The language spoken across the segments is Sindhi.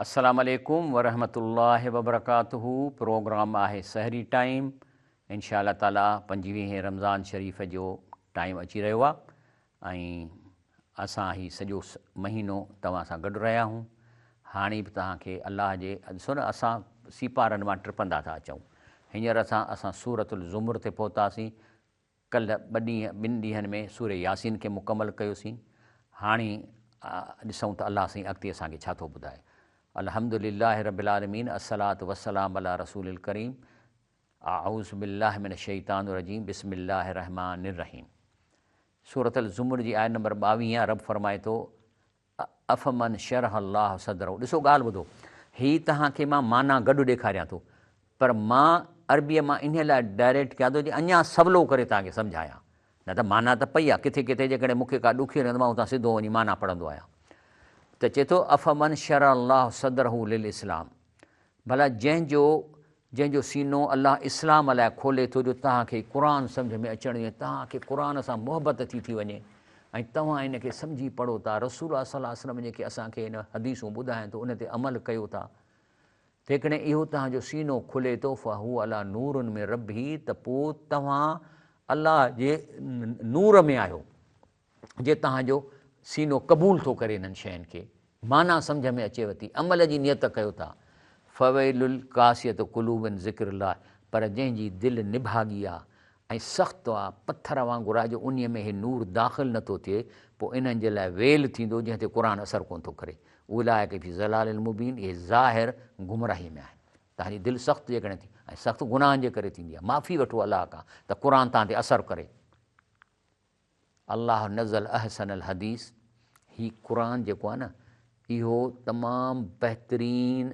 السلام عليڪم ورحمة الله وبرڪاته پروگرام آهي سحري ٽائيم انشاء الله تعالي پنجويهين رمضان شريف جو ٽائيم اچي رهيو آهي ۽ اسان هي سڄو مهينو توهان سان گڏ رهيا آهيون هاڻي به توهان کي الله جي ڏسو نه اسان سيپارن مان ٽپندا ٿا اچون هينئر اسان اسان سورة الزمر تي پهتاسين ڪلهه ٻه ڏينهن ٻن ڏينهن ۾ سورة ياسين کي مڪمل ڪيوسين هاڻي ڏسون ته الله سائين اڳتي اسان کي ڇا ٿو ٻڌائي. الحمد لله رب العالمين الصلوة والسلام علي رسول الڪريم اعوذ بالله من الشيطان الرجيم بسم الله الرحمٰن الرحيم سورة الزمر جي آيت نمبر 22 رب فرمائي ٿو افمن شرح الله صدره ڏسو ڳالهه ٻڌو هي توهان کي مان معنيٰ گڏ ڏيکاريان ٿو پر مان عربيء مان انهيء لاء ڊائريڪٽ ڪيان ٿو جي اڃا سولو ڪري توهان کي سمجهايان نه ته معنيٰ ته پئي آهي ڪٿي ڪٿي جيڪڏهن مون کي ڪا ڏکي لڳندي مان اتان سڌو وڃي معنيٰ پڙهندو آهيان ته چئي ٿو افمن شرح الله صدره للاسلام ڀلا جنهن جو جنهن جو سينو الله اسلام لاء کولي ٿو جو توهان کي قرآن سمجهه ۾ اچڻ ۽ توهان کي قرآن سان محبت ٿي ٿي وڃي ۽ توهان ان کي سمجهي پڙهو ٿا رسول الله صلي الله عليه وسلم جيڪي اسان کي هن حديثون ٻڌائين ٿو ان تي عمل ڪيو ٿا جيڪڏهن اهو توهان جو سينو کلي ٿو فهو علي نور من ربه ته پوء توهان الله جي نور ۾ آهيو جي توهان جو سينو قبول ٿو ڪري انهن شين کي، معنيٰ سمجهه ۾ اچيو ٿي، عمل جي نيت ڪيو ٿا. فويل للقاسية قلوب من ذڪر الله پر جنهن جي دل نڀاڳي آ ۽ سخت آ، پٿر وانگر آ جو انهيء ۾ هي نور داخل نه ٿو ٿئي، پوء انهن جي لاء ويل ٿيندو جنهن تي قرآن اثر ڪونه ٿو ڪري. اولئڪ في ضلال مبين اهي ظاهر گمراهي ۾ آهن. توهان جي دل سخت جيڪڏهن ٿي ۽ سخت گناهن جي ڪري ٿيندي آ، معافي وٺو الله کان ته قرآن توهان تي اثر ڪري. الله نزل احسن الحديث هي قرآن جيڪو آهي نه اهو تمام بهترين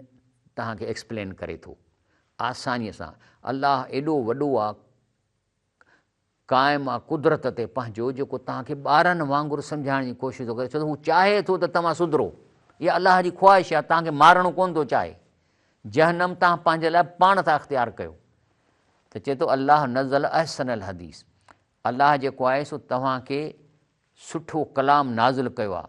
توهان کي ايڪسپلين ڪري ٿو آساني سان الله ايڏو وڏو آ قائم آ قدرت تي پنهنجو جيڪو توهان کي ٻارن وانگر سمجهائڻ جي ڪوشش ٿو ڪري ڇو ته هو چاهي ٿو ته توهان سڌرو اها الله جي خواهش آ توهان کي مارڻو ڪونه ٿو چاهي جهنم توهان پنهنجي لاء پاڻ ٿا اختيار ڪيو ته چئي ٿو الله نزل احسن الحديث الله جيڪو آهي سو توهان کي سٺو ڪلام نازل ڪيو آهي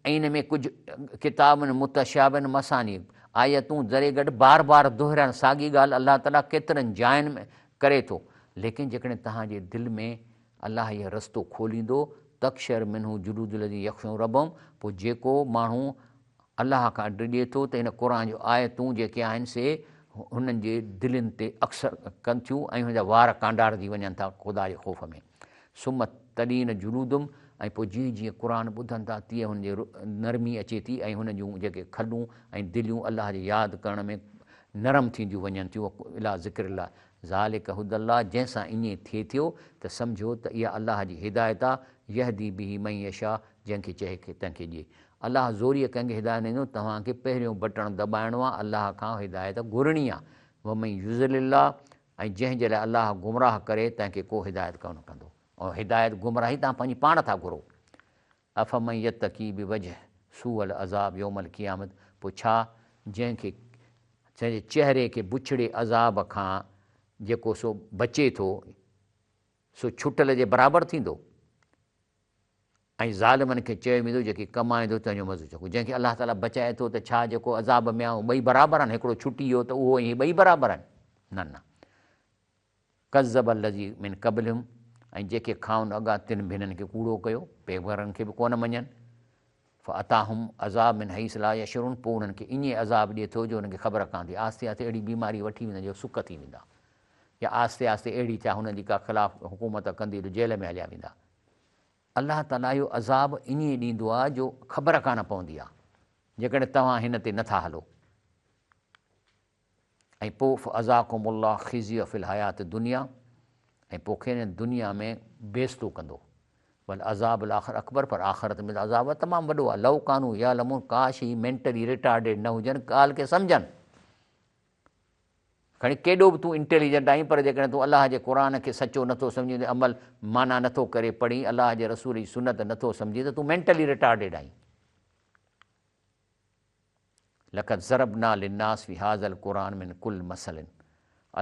۽ ان ۾ ڪجهه ڪتاب متشابه مثاني، آيتون ذري گهٽ بار بار دهرائڻ ساڳي ڳالهه الله تعاليٰ ڪيترن جاين ۾ ڪري ٿو ليڪن جيڪڏهن توهان جي دل ۾ الله اهو رستو کوليندو تقشعر منه جلود الذين يخشون ربهم پوء جيڪو ماڻهو الله کان ڊڄي ٿو ته هن قرآن جون آيتون جيڪي آهن سي هنن جي دلين تي اڪثر ڪن ٿيون ۽ هن جا وار ڪانڊارجي وڃن ٿا خدا جي خوف ۾. ثم تلين جلودهم ۽ پوء جيئن جيئن قرآن ٻڌن ٿا تيئن هنن جي نرمي اچي ٿي ۽ هنن جون جيڪي کلون ۽ دليون الله جي ياد ڪرڻ ۾ نرم ٿينديون وڃن ٿيون الي ذڪر الله ذلک هدي الله جنهن سان ائين ٿئي ٿيو ته سمجهو ته اها الله جي هدايت آ يهدي به من يشاء جنهن کي چاهي تنهن کي ڏئي. الله زوريء ڪنهن کي هدايت نه ڏيندو، توهان کي پهريون بٽڻ دٻائڻو آهي، الله کان هدايت گهرڻي آهي، ومن يضلل الله ۽ جنهن جي لاء الله گمراهه ڪري تنهن کي ڪو هدايت ڪونه ڪندو ۽ هدايت گمراهي توهان پنهنجي پاڻ ٿا گهرو. افمن يتقي بوجه سوء العذاب يوم القيامت پوء ڇا جنهن کي جنهن جي چهري کي بڇڙي عذاب کان جيڪو سو بچي ٿو سو ڇٽل جي برابر ٿيندو؟ ۽ ظالمن کي چيو ويندو جيڪي ڪمائيندو تنهن جو مزو چکو. جنهن کي الله تعاليٰ بچائي ٿو ته ڇا جيڪو عذاب ۾ آهي اهي ٻئي برابر آهن؟ هڪڙو ڇٽي ويو ته اهو ۽ هي ٻئي برابر آهن؟ نه نه. ڪذب الذي من قبلهم ۽ جيڪي کائن اڳا تن به هنن کي ڪوڙو ڪيو، پيغمبرن کي به ڪونه مڃن. فاتاهم عذاب من حيث لا يشعرون پوء انهن کي ائين عذاب ڏئي ٿو جو انهن کي خبر ڪانه ٿئي. آهستي آهستي اهڙي بيماري وٺي ويندن جو سڪ ٿي ويندا يا آهستي آهستي اهڙي ٿيا هنن جي ڪا خلاف حڪومت ڪندي جو جيل ۾ هليا ويندا. الله تعاليٰ اهو عذاب ائين ڏيندو آهي جو خبر ڪانه پوندي آهي جيڪڏهن توهان هن تي نٿا هلو ۽ پوء فاذاقهم الله خزي في الحياة الدنيا ۽ پوء کين دنيا ۾ بيعزتو ڪندو والعذاب الاخر اڪبر پر آخرت ۾ عذاب تمام وڏو آهي لو ڪانوا يعلمون ڪاش هي مينٽلي ريٽارڊيڊ نه هجن ڳالهه کي سمجهن. کڻي ڪيڏو به تون انٽيليجنٽ آهين پر جيڪڏهن تون الله جي قرآن کي سچو نٿو سمجهين تي عمل معنيٰ نٿو ڪري پڙهين الله جي رسول جي سنت نٿو سمجهين ته تون مينٽلي ريٽارڊيڊ آهين. لقد ضربنا للناس في هذا القرآن من ڪل مثل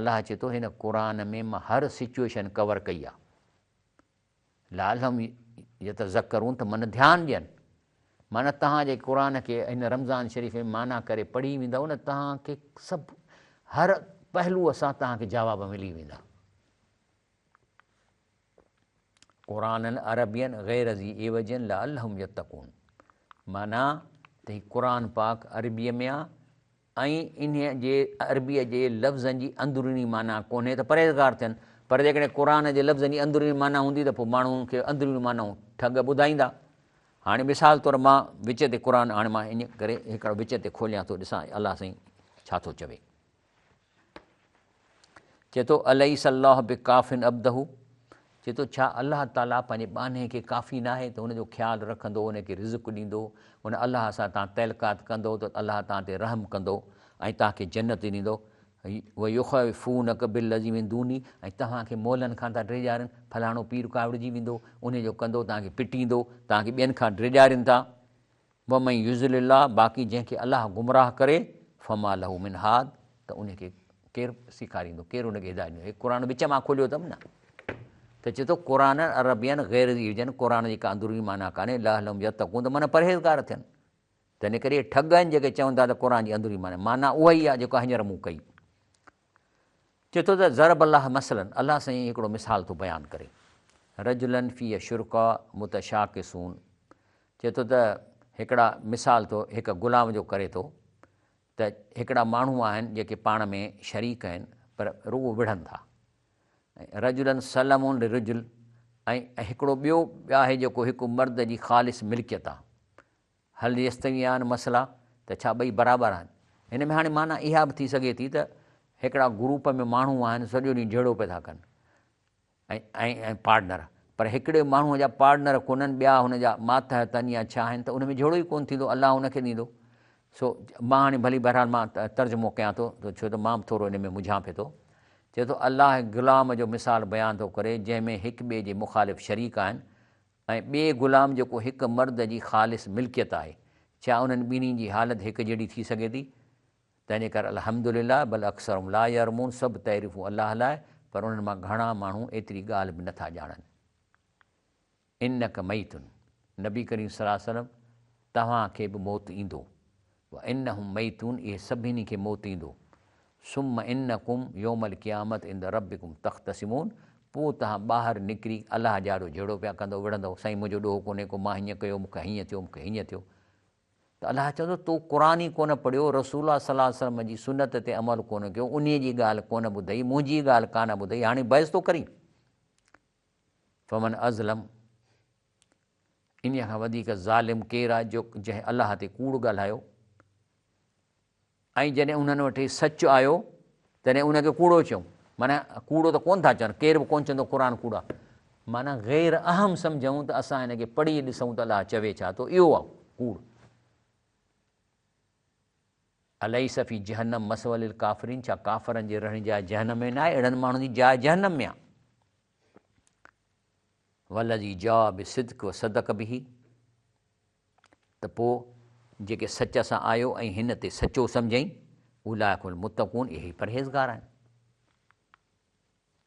الله چئي ٿو هن قرآن ۾ مان هر سچوئيشن ڪور ڪئي آهي. لعلهم يتذڪرون ته من ڌيان ڏين. معنيٰ توهان جي قرآن کي هن رمضان شريف ۾ معنيٰ ڪري پڙهي ويندؤ نه توهان کي سڀ هر پهلوء سان توهان کي جواب ملي ويندا. قرآنا عربيا غير ذي عوج لعلهم يتقون معنيٰ ته هي قرآن پاڪ عربيء ۾ آ ۽ انهيء جي عربيء جي لفظن جي اندروني معنيٰ ڪونهي ته پرهيزگار ٿين پر جيڪڏهن قرآن جي لفظن جي اندروني معنيٰ هوندي ته پوء ماڻهن کي اندروني معنائون ٺڳ ٻڌائيندا. هاڻي مثال طور مان وچ تي قرآن هاڻي مان ائين ڪري هڪڙو وچ تي کوليان ٿو ڏسان الله سائين ڇا ٿو چوي. چئي ٿو اليس الله بڪاف عبده چئي ٿو ڇا الله تعاليٰ پنهنجي ٻانهي کي ڪافي ناهي ته ان جو خيال رکندو ان کي رزق ڏيندو ان الله سان تان تعلقات ڪندو ته الله تان تي رحم ڪندو ۽ تان کي جنت ڏيندو ويخوفونک بالذي من دوني ۽ توهان کي مولن کان ٿا ڊيڄارين فلاڻو پير ڪاوڙجي ويندو ان جو ڪندو توهان کي پٽيندو توهان کي ٻين کان ڊيڄارين ٿا ومن يضلل الله باقي جنهن کي الله گمراهه ڪري فما له من هاد ته ان کي ڪير سيکاريندو ڪير ان کي هدايت ڏيندو هي قرآن وچ مان کوليو اٿم نه ته چئي ٿو قرآن عربيا غير ذي هجن قرآن جي ڪا اندروني معنيٰ ڪانهي لعلهم يتقون ته معنيٰ پرهيزگار ٿين تنهن ڪري اهي ٺڳ آهن جيڪي چون ٿا ته قرآن جي اندروني معنيٰ معنيٰ اها ئي آهي جيڪا هينئر مون ڪئي چئي ٿو ته ضرب الله مثلا الله سائين هڪڙو مثال ٿو بيان ڪري رجلا فيه شرڪاء متشاڪسون چئي ٿو ته هڪڙا مثال ٿو هڪ غلام جو ڪري ٿو ته هڪڙا ماڻهو آهن جيڪي پاڻ ۾ شريڪ آهن پر رڳو وڙهن ٿا ۽ رجلا سلم لرجل ۽ هڪڙو ٻيو آهي جيڪو هڪ مرد جي خالص ملڪيت آهي هل يستويان مثلا ته ڇا ٻئي برابر آهن؟ هن ۾ هاڻي معنيٰ اها به ٿي سگهي ٿي ته هڪڙا گروپ ۾ ماڻهو آهن سڄو ڏينهن جهيڙو پيا ٿا ڪن ۽ ۽ ۽ پارٽنر پر هڪڙي ماڻهوء جا پارٽنر ڪونهن ٻيا هن جا ماتحت آهن يا ڇا آهن ته ان ۾ جهيڙو ئي ڪونه ٿيندو الله ان کي ڏيندو سو مان هاڻي ڀلي بهرحال مان ترجمو ڪيان ٿو ڇو ته مان به ٿورو ان ۾ منجهان پئي ٿو چئي ٿو الله غلام جو مثال بيان ٿو ڪري جنهن ۾ هڪ ٻئي جي مخالف شريڪ آهن ۽ ٻئي غلام جيڪو هڪ مرد جي خالص ملڪيت آهي، ڇا انهن ٻنهي جي حالت هڪ جهڙي ٿي سگهي ٿي؟ تنهنجي ڪري الحمد لله بل اڪثرهم لا يعلمون سڀ تعريفون الله لاء پر انهن مان گهڻا ماڻهو ايتري ڳالهه به نٿا ڄاڻن. انک ميت، نبي ڪريم صلي الله عليه وسلم توهان کي به موت ايندو. وانهم ميتون اهي سڀني کي موت ايندو. ثم انڪم يوم القيامت عند ربڪم تختصمون پوء توهان ٻاهر نڪري الله جي آڏو جهيڙو پيا ڪندؤ وڙهندؤ سائين منهنجو ڏوهه ڪونهي ڪو مان هيئن ڪيو مون کي هيئن ٿيو مون کي هيئن ٿيو ته الله چوندو تو قرآن ئي ڪونه پڙهيو رسول الله صلي الله عليه وسلم جي سنت تي عمل ڪونه ڪيو انهي جي ڳالهه ڪونه ٻڌئي منهنجي ڳالهه ڪانه ٻڌئي هاڻي بحث ٿو ڪرين فمن اظلم انهيء کان وڌيڪ ظالم ڪير آهي جو جنهن الله تي ڪوڙ ڳالهايو ۽ جڏهن انهن وٽ هي سچ آيو تڏهن ان کي ڪوڙو چيائون معنيٰ ڪوڙو ته ڪونه ٿا چون ڪير به ڪونه چوندو قرآن ڪوڙ آهي معنيٰ غير اهم سمجهون ته اسان هن کي پڙهي ڏسون ته الله چوي ڇا ٿو اهو آهي ڪوڙ اليس في جهنم مثوي للڪافرين ڇا ڪافرن جي رهڻ جي جاء جهنم ۾ ناهي اهڙن ماڻهن جي جاء جهنم ۾ آهي والذي جاء بالصدق وصدق به ته پوء جيڪي سچ سان آيو ۽ هن تي سچو سمجهئين، اولئک هم المتقون اهي ئي پرهيزگار آهن.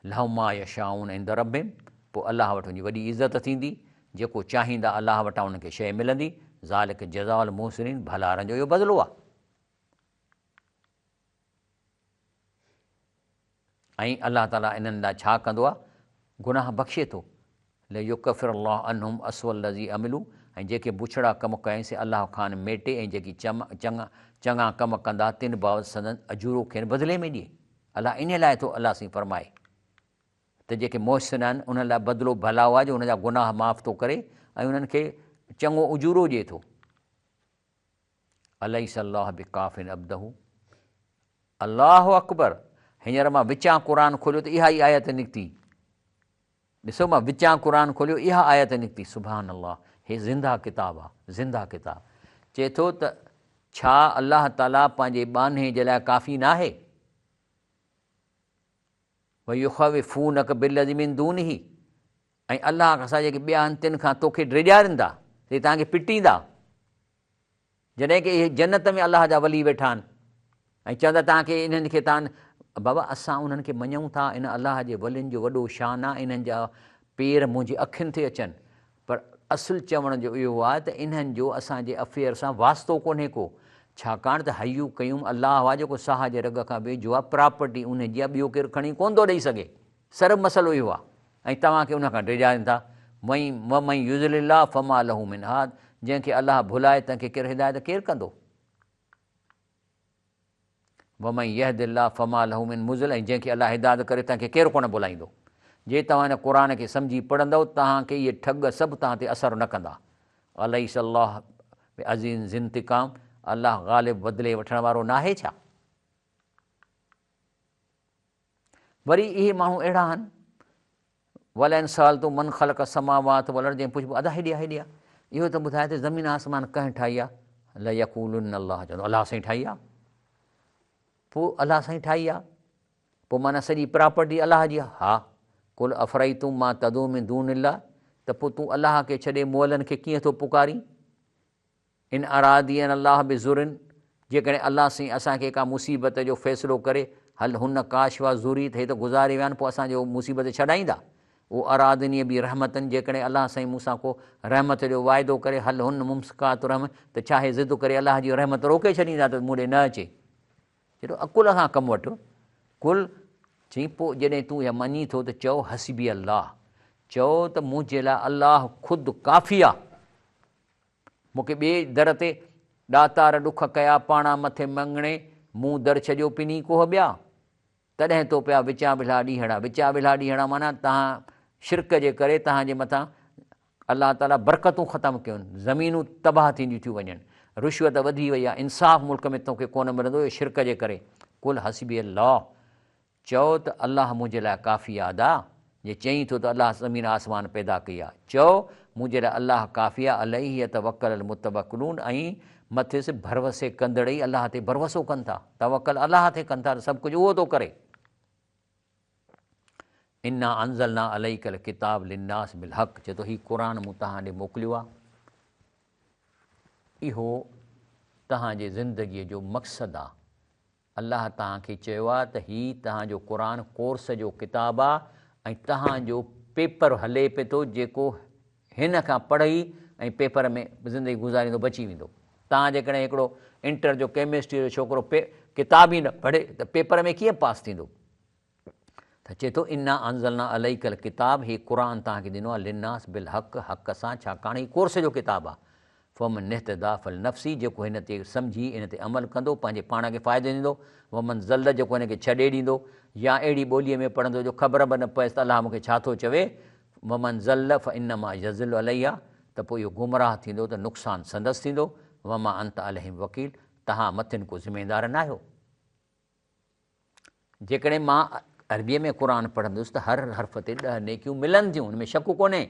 لهم ما يشاءون عند ربهم پوء الله وٽ ان جي وڏي عزت ٿيندي، جيڪو چاهيندا الله وٽان انهن کي شيء ملندي، ذلک جزاء المحسنين ڀلارن جو اهو بدلو آهي. ۽ الله تعالي انهن لاء ڇا ڪندو آهي؟ گناهه بخشي ٿو. ليڪفر الله عنهم اسوء الذي عملوا ۽ جيڪي بڇڙا ڪم ڪيائين سي الله کانئن ميٽي ۽ جيڪي چڱا ڪم ڪندا تن بابت سندن اجورو کين بدلي ۾ ڏئي. الله انهيء لاء ٿو الله سائين فرمائي ته جيڪي محسن آهن انهن لاء بدلو ڀلائو آهي جو انهن جا گناهه معاف ٿو ڪري ۽ انهن کي چڱو اجورو ڏئي ٿو. اليس الله بڪاف عبده الله اڪبر هينئر مان وچان قرآن کوليو ته اها ئي آيت نڪتي ڏسو مان وچان قرآن کوليو اها آيت نڪتي سبحان الله هي زنده ڪتاب آ زنده ڪتاب چئي ٿو ته ڇا الله تعالي پنهنجي ٻانهي جي لاء ڪافي ناهي ويخوفونڪ بالذي من دونه ۽ الله کان سواء جيڪي ٻيا آهن تن کان توکي ڊيڄاريندا، سي توهان کي پٽيندا. جڏهن ڪه اهي جنت ۾ الله جا ولي ويٺا آهن ۽ چوندا توهان کي انهن کي توهان بابا اسان انهن کي مڃون ٿا ان الله جي ولين جو وڏو شان آهي انهن جا پير منهنجي اکين تي اچن پر اصل چوڻ جو اهو آهي ته انهن جو اسان جي افيئر سان واسطو ڪونهي ڪو، ڇاڪاڻ ته حي قيوم الله آهي جيڪو ساهه جي رڳ کان ويجهو آهي، پراپرٽي انهي جي آهي ٻيو ڪير کڻي ڪونه ٿو ڏئي سگهي. صرف مسئلو اهو آهي ۽ توهان کي ان کان ڊيڄارين ٿا. ومن يضلل الله فما له من هاد جنهن کي الله ڀلائي تنهن کي ڪير هدايت ڪير ڪندو؟ ومن يهد الله فما له من مضل ۽ جنهن کي الله هدايت ڪري تنهن کي ڪير ڪونه ڀلائيندو. جي توهان هن قرآن کي سمجهي پڙهندؤ توهان کي اهي ٺڳ سڀ توهان تي اثر نه ڪندا. اليس الله بعزيز ذي انتقام الله غالب بدلي وٺڻ وارو ناهي ڇا؟ وري اهي ماڻهو اهڙا آهن ولئن سألتم من خلق السماوات والارض جنهن پڇبو ادا هيڏي آ هيڏي آ اهو ته ٻڌاء ته زمين آسمان ڪنهن ٺاهي آ ليقولن الله چوندو الله سائين ٺاهي آ پوء الله سائين ٺاهي آ پوء معنيٰ سڄي پراپرٽي الله جي آ ها قل افرئيتم ما تدعون من دون الله ته پوء تون الله کي ڇڏي مئلن کي ڪيئن ٿو پڪارين ان ارادين الله بضر جيڪڏهن الله سائين اسان کي ڪا مصيبت جو فيصلو ڪري، هل هن ڪاشفا ضري ته هي ته گذاري ويا آهن پوء اسان جو مصيبت ڇڏائيندا؟ او ارادني بي رحمة جيڪڏهن الله سائين مون سان ڪو رحمت جو واعدو ڪري، هل هن ممسڪات رحمة ته ڇا هي ضد ڪري الله جي رحمت روڪي ڇڏيندا ته مون ڏي نه اچي؟ جيڏو عقل کان ڪم وٺ. قل، چئين پوء جڏهن تون اها مڃين ٿو ته چئو حسبي الله چئو ته منهنجي لاء الله خود ڪافي آهي. مون کي ٻئي در تي ڏاتار ڏک ڪيا پاڻا مٿي مڱڻي مون در ڇڏيو پني ڪوهه ٻيا تڏهن تو پيا وچان ولها ڏينهڙا وچان ولها ڏينهڙا معنيٰ تهان شرڪ جي ڪري تهان جي مٿان الله تعاليٰ برڪتون ختم ڪيون زمينون تباهه ٿينديون ٿيون وڃن رشوت وڌي وئي آهي انصاف ملڪ ۾ توکي ڪونه ملندو اهو شرڪ جي ڪري قل حسبي الله چئو ته الله منهنجي لاء ڪافي آ ادا، جي چئين ٿو ته الله زمين آسمان پيدا ڪئي آ، چئو، منهنجي لاء الله ڪافي آ، عليه يتوڪل المتوڪلون ۽ مٿس ڀروسي ڪندڙ ئي الله تي ڀروسو ڪن ٿا، توڪل الله تي ڪن ٿا ته سڀ ڪجهه اهو ٿو ڪري. انا انزلنا عليک الڪتاب للناس بالحق چئي ٿو هي قرآن مون توهان ڏي موڪليو آ، اهو توهان جي زندگيء جو مقصد آ، الله توهان کي چيو آهي ته هي توهان جو قرآن ڪورس جو ڪتاب آهي ۽ توهان جو پيپر هلي پئي ٿو جيڪو هن کان پڙهي ۽ پيپر ۾ زندگي گذاريندو بچي ويندو. توهان جيڪڏهن هڪڙو انٽر جو ڪيمسٽري جو ڇوڪرو ڪتاب ئي نه پڙهي ته پيپر ۾ ڪيئن پاس ٿيندو؟ ته چئي ٿو، انا انزلنا عليک الڪتاب هي قرآن توهان کي ڏنو آهي للناس بالحق حق سان ڇاڪاڻ هي ڪورس جو ڪتاب آهي فمن اهتديٰ فلنفسه جيڪو هن تي سمجهي ان تي عمل ڪندو پنهنجي پاڻ کي فائدو ڏيندو ومن ضل جيڪو هن کي ڇڏي ڏيندو يا اهڙي ٻوليء ۾ پڙهندو جو خبر به نه پويس ته الله مون کي ڇا ٿو چوي ومن ضل فانما يضل عليها ته پوء اهو گمراهه ٿيندو ته نقصان سندس ٿيندو وما انت عليهم وڪيل توهان مٿن ڪو ذميدار ناهيو. جيڪڏهن مان عربيء ۾ قرآن پڙهندس ته هر حرف تي ڏهه نيڪيون ملن ٿيون، ان ۾ شڪ ڪونهي.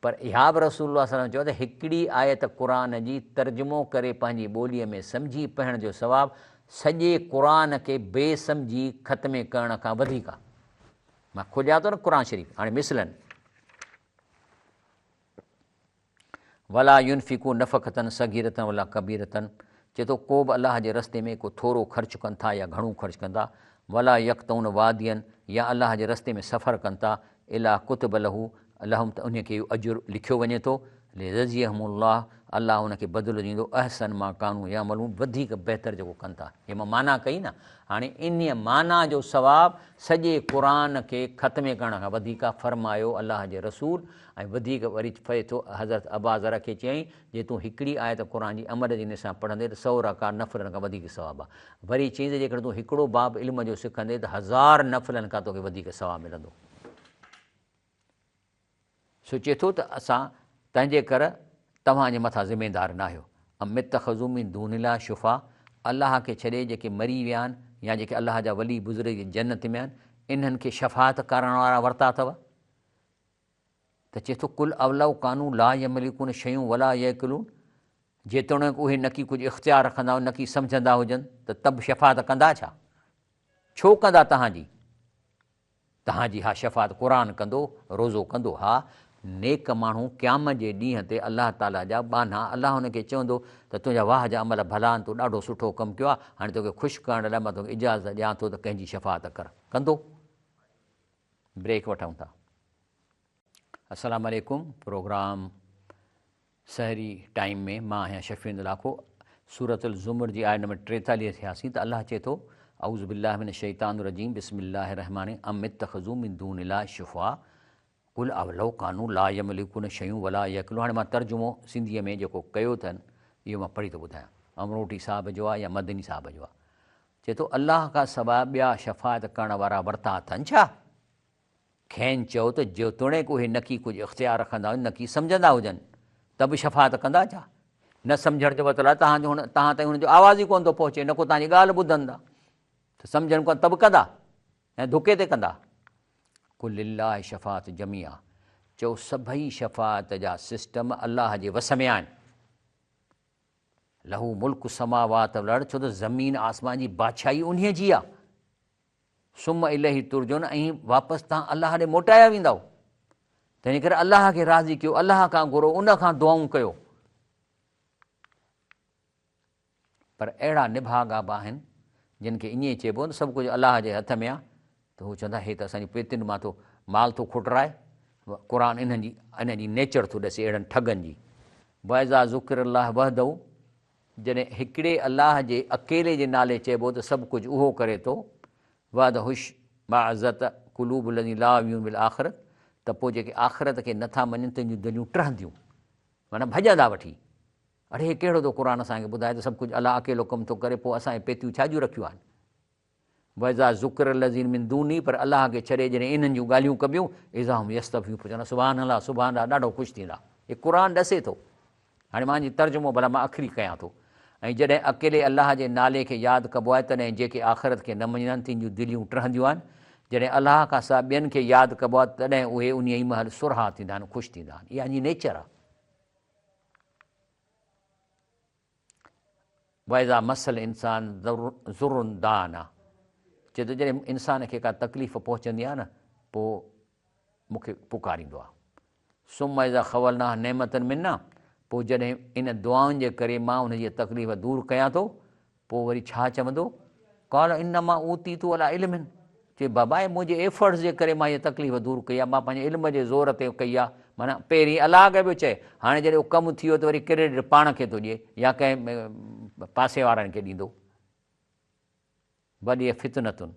پر اها به رسول الله صلي الله عليه وسلم چيو ته هڪڙي آيت قرآن جي ترجمو ڪري پنهنجي ٻوليء ۾ سمجهي پڙهڻ جو ثواب سڄي قرآن کي بي سمجهي ختمي ڪرڻ کان وڌيڪ آهي. مان کوليان ٿو نه قرآن شريف هاڻي مثلاً. ولا ينفقون نفقة صغيرة ولا ڪبيرة چئي ٿو ڪو به الله جي رستي ۾ ڪو ٿورو خرچ ڪن ٿا يا گهڻو خرچ ڪن ٿا ولا يقطعون واديا يا الله جي رستي ۾ سفر ڪن ٿا الا ڪتب له لهم ته انهي کي اهو اجر لکيو وڃي ٿو ليجزيهم الله الله ان کي بدلو ڏيندو احسن ما ڪانوا يعملون وڌيڪ بهتر جيڪو ڪن ٿا هي مان معنيٰ ڪئي نه هاڻي انهي معنيٰ جو ثواب سڄي قرآن کي ختمي ڪرڻ کان وڌيڪ آهي فرمايو الله جي رسول ۽ وڌيڪ وري چئي ٿو، حضرت اباذر کي چيائين، جي تون هڪڙي آيت قرآن جي عمل جي نيت سان پڙهندين ته سئو رڪعت نفلن کان وڌيڪ ثواب آهي. وري چيائين ته جيڪڏهن تون هڪڙو باب علم جو سکندين ته هزار نفلن کان توکي وڌيڪ ثواب ملندو. سو چئي ٿو ته اسان تنهنجي ڪر توهان جي مٿان ذميدار ناهيو. ام اتخذوا من دون الله شفعاء الله کي ڇڏي جيڪي مري ويا آهن يا جيڪي الله جا ولي بزرگ جنت ۾ آهن انهن کي شفاعت ڪرڻ وارا ورتا اٿو؟ ته چئي ٿو قل اولو ڪانو لا يملڪون شيئا ولا يعقلون جيتوڻيڪ اهي نڪي ڪجهه اختيار رکندا هجن نڪي سمجهندا هجن ته ته به شفاعت ڪندا ڇا؟ ڇو ڪندا تهان جي؟ تهان جي ها شفاعت قرآن ڪندو، روزو ڪندو ها نيڪ ماڻهو قيامت جي ڏينهن تي الله تعاليٰ جا ٻانها الله هن کي چوندو ته تنهنجا واهه جا عمل ڀلا آهن تو ڏاڍو سٺو ڪم ڪيو آهي هاڻي توکي خوش ڪرڻ لاء مان توکي اجازت ڏيان ٿو ته ڪنهن جي شفاعت ڪر ڪندو؟ بريڪ وٺون ٿا. السلام عليڪم پروگرام سحري ٽائيم ۾ مان آهيان شفيع لاکو. سورة الزمر جي آيت نمبر 43 ٿياسين ته الله چئي ٿو، اعوذ بالله من الشيطان الرجيم بسم الله الرحمٰن ام اتخذوا من دون الله شفعاء قل اولو ڪانوا لا يملڪون شيئا ولا يعقلون. هاڻي مان ترجمو سنڌيء ۾ جيڪو ڪيو اٿن اهو مان پڙهي ٿو ٻڌايان. امروٽي صاحب جو آهي يا مدني صاحب جو آهي. چئي ٿو الله کان سواء ٻيا شفاعت ڪرڻ وارا ورتا اٿن ڇا؟ کين چئو ته جيتوڻيڪ اهي نڪي ڪجهه اختيار رکندا هجن نڪي سمجهندا هجن ته به شفاعت ڪندا ڇا؟ نه سمجهڻ جو مطلب آهي توهان جو توهان تائين هن جو آواز ئي ڪونه ٿو پهچي نه ڪو توهان جي ڳالهه ٻڌن ٿا ته سمجهن ڪونه ته به ڪندا ۽ ڌڪي تي ڪندا. قل لله شفاعت جميعا چئو سڀئي شفاعت جا سسٽم الله جي وس ۾ آهن. له ملڪ السماوات والارض ڇو ته زمين آسمان جي بادشاهي انهيء جي آهي. ثم اليه ترجعون ۽ واپس توهان الله ڏي موٽايا ويندؤ. تنهن ڪري الله کي راضي ڪيو، الله کان گهرو، ان کان دعائون ڪيو. پر اهڙا نڀاڳا به آهن جن کي ائين چئبو ته سڀ ڪجهه الله جي هٿ ۾ آهي ته هو چوندا هي ته اسان جي پيتين مان ٿو مال ٿو کٽرائي. قرآن انهن جي انهن جي نيچر ٿو ڏسي اهڙن ٺڳن جي. واذا ذڪر الله وحده جڏهن هڪڙي الله جي اڪيلي جي نالي چئبو ته سڀ ڪجهه اهو ڪري ٿو، وحده اشمأزت قلوب الذين لا يؤمنون بالآخرة ته پوء جيڪي آخرت کي نٿا مڃن تن جون دليون ٽهنديون معنيٰ ڀڄندا وٺي. اڙي هي ڪهڙو ٿو قرآن اسان کي ٻڌائي ته سڀ ڪجهه الله اڪيلو ڪم ٿو ڪري پوء اسان اهي پيتيون ڇا جون رکيون آهن؟ واذا ذڪر الذين من دونه پر الله کي ڇڏي جڏهن انهن جون ڳالهيون ڪبيون اذا هم يستبشرون پوء چوندا سبحان الله سبحان الله ڏاڍو خوش ٿيندا. هي قرآن ڏسي ٿو. هاڻي مان جي ترجمو ڀلا مان اکري ڪيان ٿو. ۽ جڏهن اڪيلي الله جي نالي کي ياد ڪبو آهي تڏهن جيڪي آخرت کي نه مڃيندا آهن تن جون دليون ٽهنديون آهن. جڏهن الله کان سواء ٻين کي ياد ڪبو آهي تڏهن اهي انهيء ئي مهل سرها ٿيندا آهن خوش ٿيندا آهن. اها ان جي نيچر آهي. واذا مس الانسان ضر دعانا چئي ٿو جڏهن انسان کي ڪا تڪليف پهچندي آهي نه پوء مون کي پڪاريندو آهي. ثم اذا خولناه نعمة منا پوء جڏهن ان دعائن جي ڪري مان ان جي تڪليف دور ڪيان ٿو پوء وري ڇا چوندو؟ قال انما اوتيته علي علم چي بابا هي منهنجي ايفرٽس جي ڪري مان هيء تڪليف دور ڪئي آهي، مان پنهنجي علم جي زور تي ڪئي آهي، معنيٰ پهرين الله کي پيو چئي، هاڻي جڏهن اهو ڪم ٿي ويو ته وري ڪريڊٽ پاڻ کي ٿو ڏئي يا ڪنهن پاسي وارن کي ڏيندو. بل هي فتنة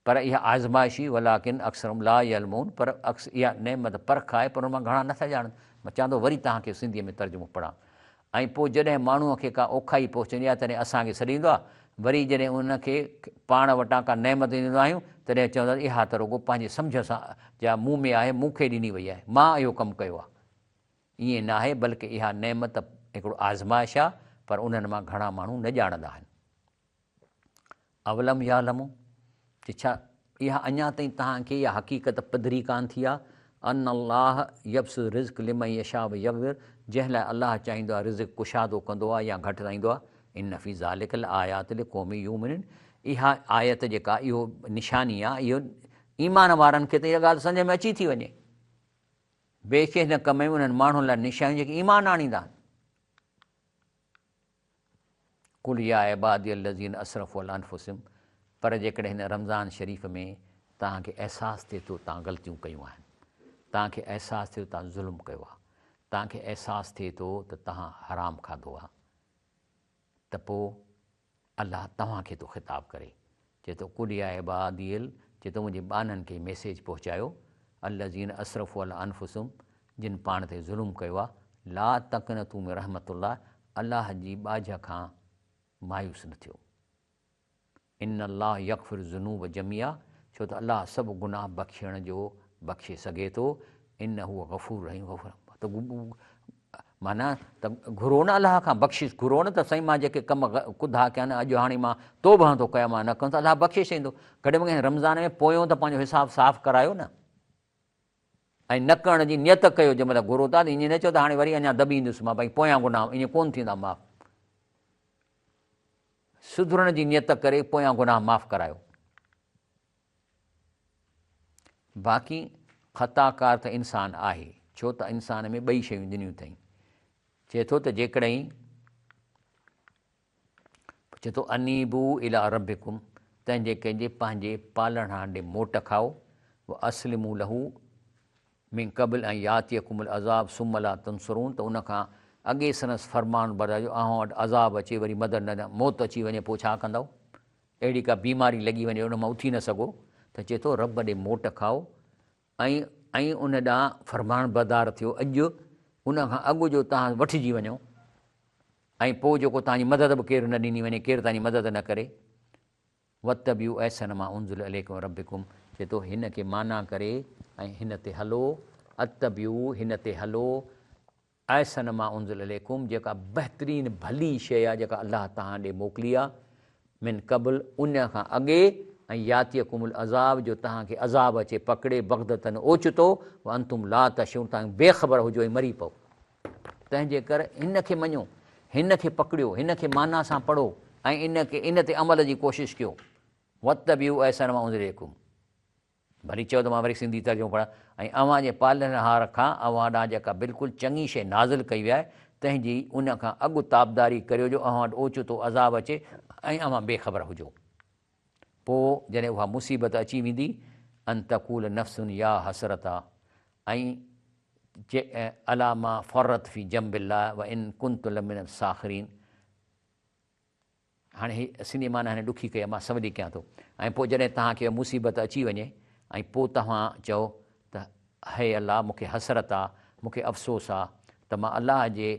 پر اها آزمائش هئي ولڪن اڪثرهم لا يعلمون پر اها نعمت پرک آهي پر ان مان گهڻا نٿا ڄاڻن. مان چوان ٿو وري توهان کي سنڌيء ۾ ترجمو پڙهان. ۽ پوء جڏهن ماڻهوء کي ڪا اوکائي پهچندي آهي تڏهن اسان کي سڏيندو آهي، وري جڏهن ان کي پاڻ وٽان ڪا نعمت ڏيندا آهيون تڏهن چوندو آهي ته اها ته رڳو پنهنجي سمجهه سان جا مون ۾ آهي مون کي ڏني وئي آهي، مان اهو ڪم ڪيو آهي. ائين ناهي بلڪ اها نعمت هڪڙو آزمائش آهي پر انهن مان گهڻا ماڻهو نه ڄاڻندا آهن. اولم يعلموا چي ڇا اها اڃا تائين توهان کي اها حقيقت پڌري ڪانه ٿي آهي ان الله يبسط الرزق لمن يشاء ويقدر جنهن لاء الله چاهيندو آهي رزق ڪشادو ڪندو آهي يا گهٽرائيندو آهي ان في ذلک لآيات لقوم يؤمنون اها آيت جيڪا اهو نشاني آهي اهو ايمان وارن کي ته اها ڳالهه سمجهه ۾ اچي ٿي وڃي بيشڪ هن ڪم ۾ انهن ماڻهن لاء نشانيون جيڪي ايمان آڻيندا آهن. قل يا عبادي الذين اسرفوا علي انفسهم پر جيڪڏهن هن رمضان شريف ۾ توهان کي احساس ٿئي ٿو توهان غلطيون ڪيون آهن، توهان کي احساس ٿئي ٿو توهان ظلم ڪيو آهي، توهان کي احساس ٿئي ٿو ته توهان حرام کاڌو آهي ته پوء الله توهان کي ٿو خطاب ڪري چئي ٿو قل يا عبادي چئي ٿو منهنجي ٻانهن کي ميسيج پهچايو الذين اسرفوا علي انفسهم جن پاڻ تي ظلم ڪيو آهي لا تقنطوا من رحمت الله الله جي ٻاجهه کان مايوس نه ٿيو. ان الله يغفر الذنوب جميعا ڇو ته الله سڀ گناهه بخشڻ جو بخشي سگهي ٿو انه هو غفور رحيم غفور ته معنيٰ ته گهرو نه الله کان بخشش گهرو نه ته سائين مان جيڪي ڪم ڪڌا ڪيا آهن اڄ هاڻي مان توبهه ٿو ڪيان مان نه ڪندس الله بخشي ڇڏيندو گهٽ ۾ گهٽ رمضان ۾ پويون ته پنهنجو حساب صاف ڪرايو نه ۽ نه ڪرڻ جي نيت ڪيو جنهن مهل گهرو ٿا ته ائين نه چئو ته هاڻي وري اڃا دٻي ايندس مان ڀئي پويان گناهه ائين ڪونه ٿيندا معاف سڌرڻ جي نيت ڪري پويان گناهه معاف ڪرايو باقي خطاڪار ته انسان آهي ڇو ته انسان ۾ ٻئي شيون ڏنيون اٿئي چئي ٿو ته جيڪڏهن چئي ٿو انيبو الي ربڪم تنهنجي ڪنهنجي پنهنجي پالڻهار ڏي موٽ کائو واسلمو له من قبل ان ياتيڪم العذاب ثم لا تنصرون ته ان کان اڳي سندس فرمان بردار جو اوهان وٽ عذاب اچي وري مدد نه ڏيان موت اچي وڃي پوء ڇا ڪندؤ؟ اهڙي ڪا بيماري لڳي وڃي ان مان اٿي نه سگهو ته چئي ٿو رب ڏي موٽ کائو ۽ ۽ ان ڏانهن فرمانبردار ٿيو اڄ ان کان اڳ جو توهان وٺجي وڃو ۽ پوء جيڪو توهان جي مدد به ڪير نه ڏني وڃي ڪير توهان جي مدد نه ڪري. واتبعوا احسن ما انزل اليڪم من ربڪم چئي ٿو هن کي معنيٰ ڪري ۽ هن تي هلو، اتبعوا هن تي هلو، احسن ما انزل اليڪم جيڪا بهترين ڀلي شيء آهي جيڪا الله توهان ڏي موڪلي آهي، من قبل ان کان اڳي، ان ياتيڪم العذاب جو توهان کي عذاب اچي پڪڙي، بغتة اوچتو، وانتم لا تشعرون توهان بي خبر هجو ۽ مري پئو. تنهن جي ڪر هن کي مڃو، هن کي پڪڙيو، هن کي معنيٰ سان پڙهو ۽ ان کي ان تي عمل جي ڪوشش ڪيو. واتبعوا احسن ما انزل اليڪم ڀلي چئو ته مان وري سنڌي ترجمو پڙهان ۽ اوهان جي پالڻهار کان اوهان ڏانهن جيڪا بلڪل چڱي شيء نازل ڪئي وئي آهي تنهن جي ان کان اڳ تابعداري ڪريو جو اوهان وٽ اوچتو عذاب اچي ۽ اوهان بي خبر هجو. پوء جڏهن اها مصيبت اچي ويندي ان تقول نفس يا حسرتا ۽ چي علي ما فرطت في جنب الله وان ڪنت لمن الساخرين هاڻي هي سنڌي معنيٰ هن ڏکي ڪئي آهي مان سولي ڪيان ٿو ۽ پوء جڏهن توهان کي اها مصيبت اچي وڃي ۽ پوء توهان چئو ته هي الله مون کي حسرت آ مون کي افسوس آ ته مان الله جي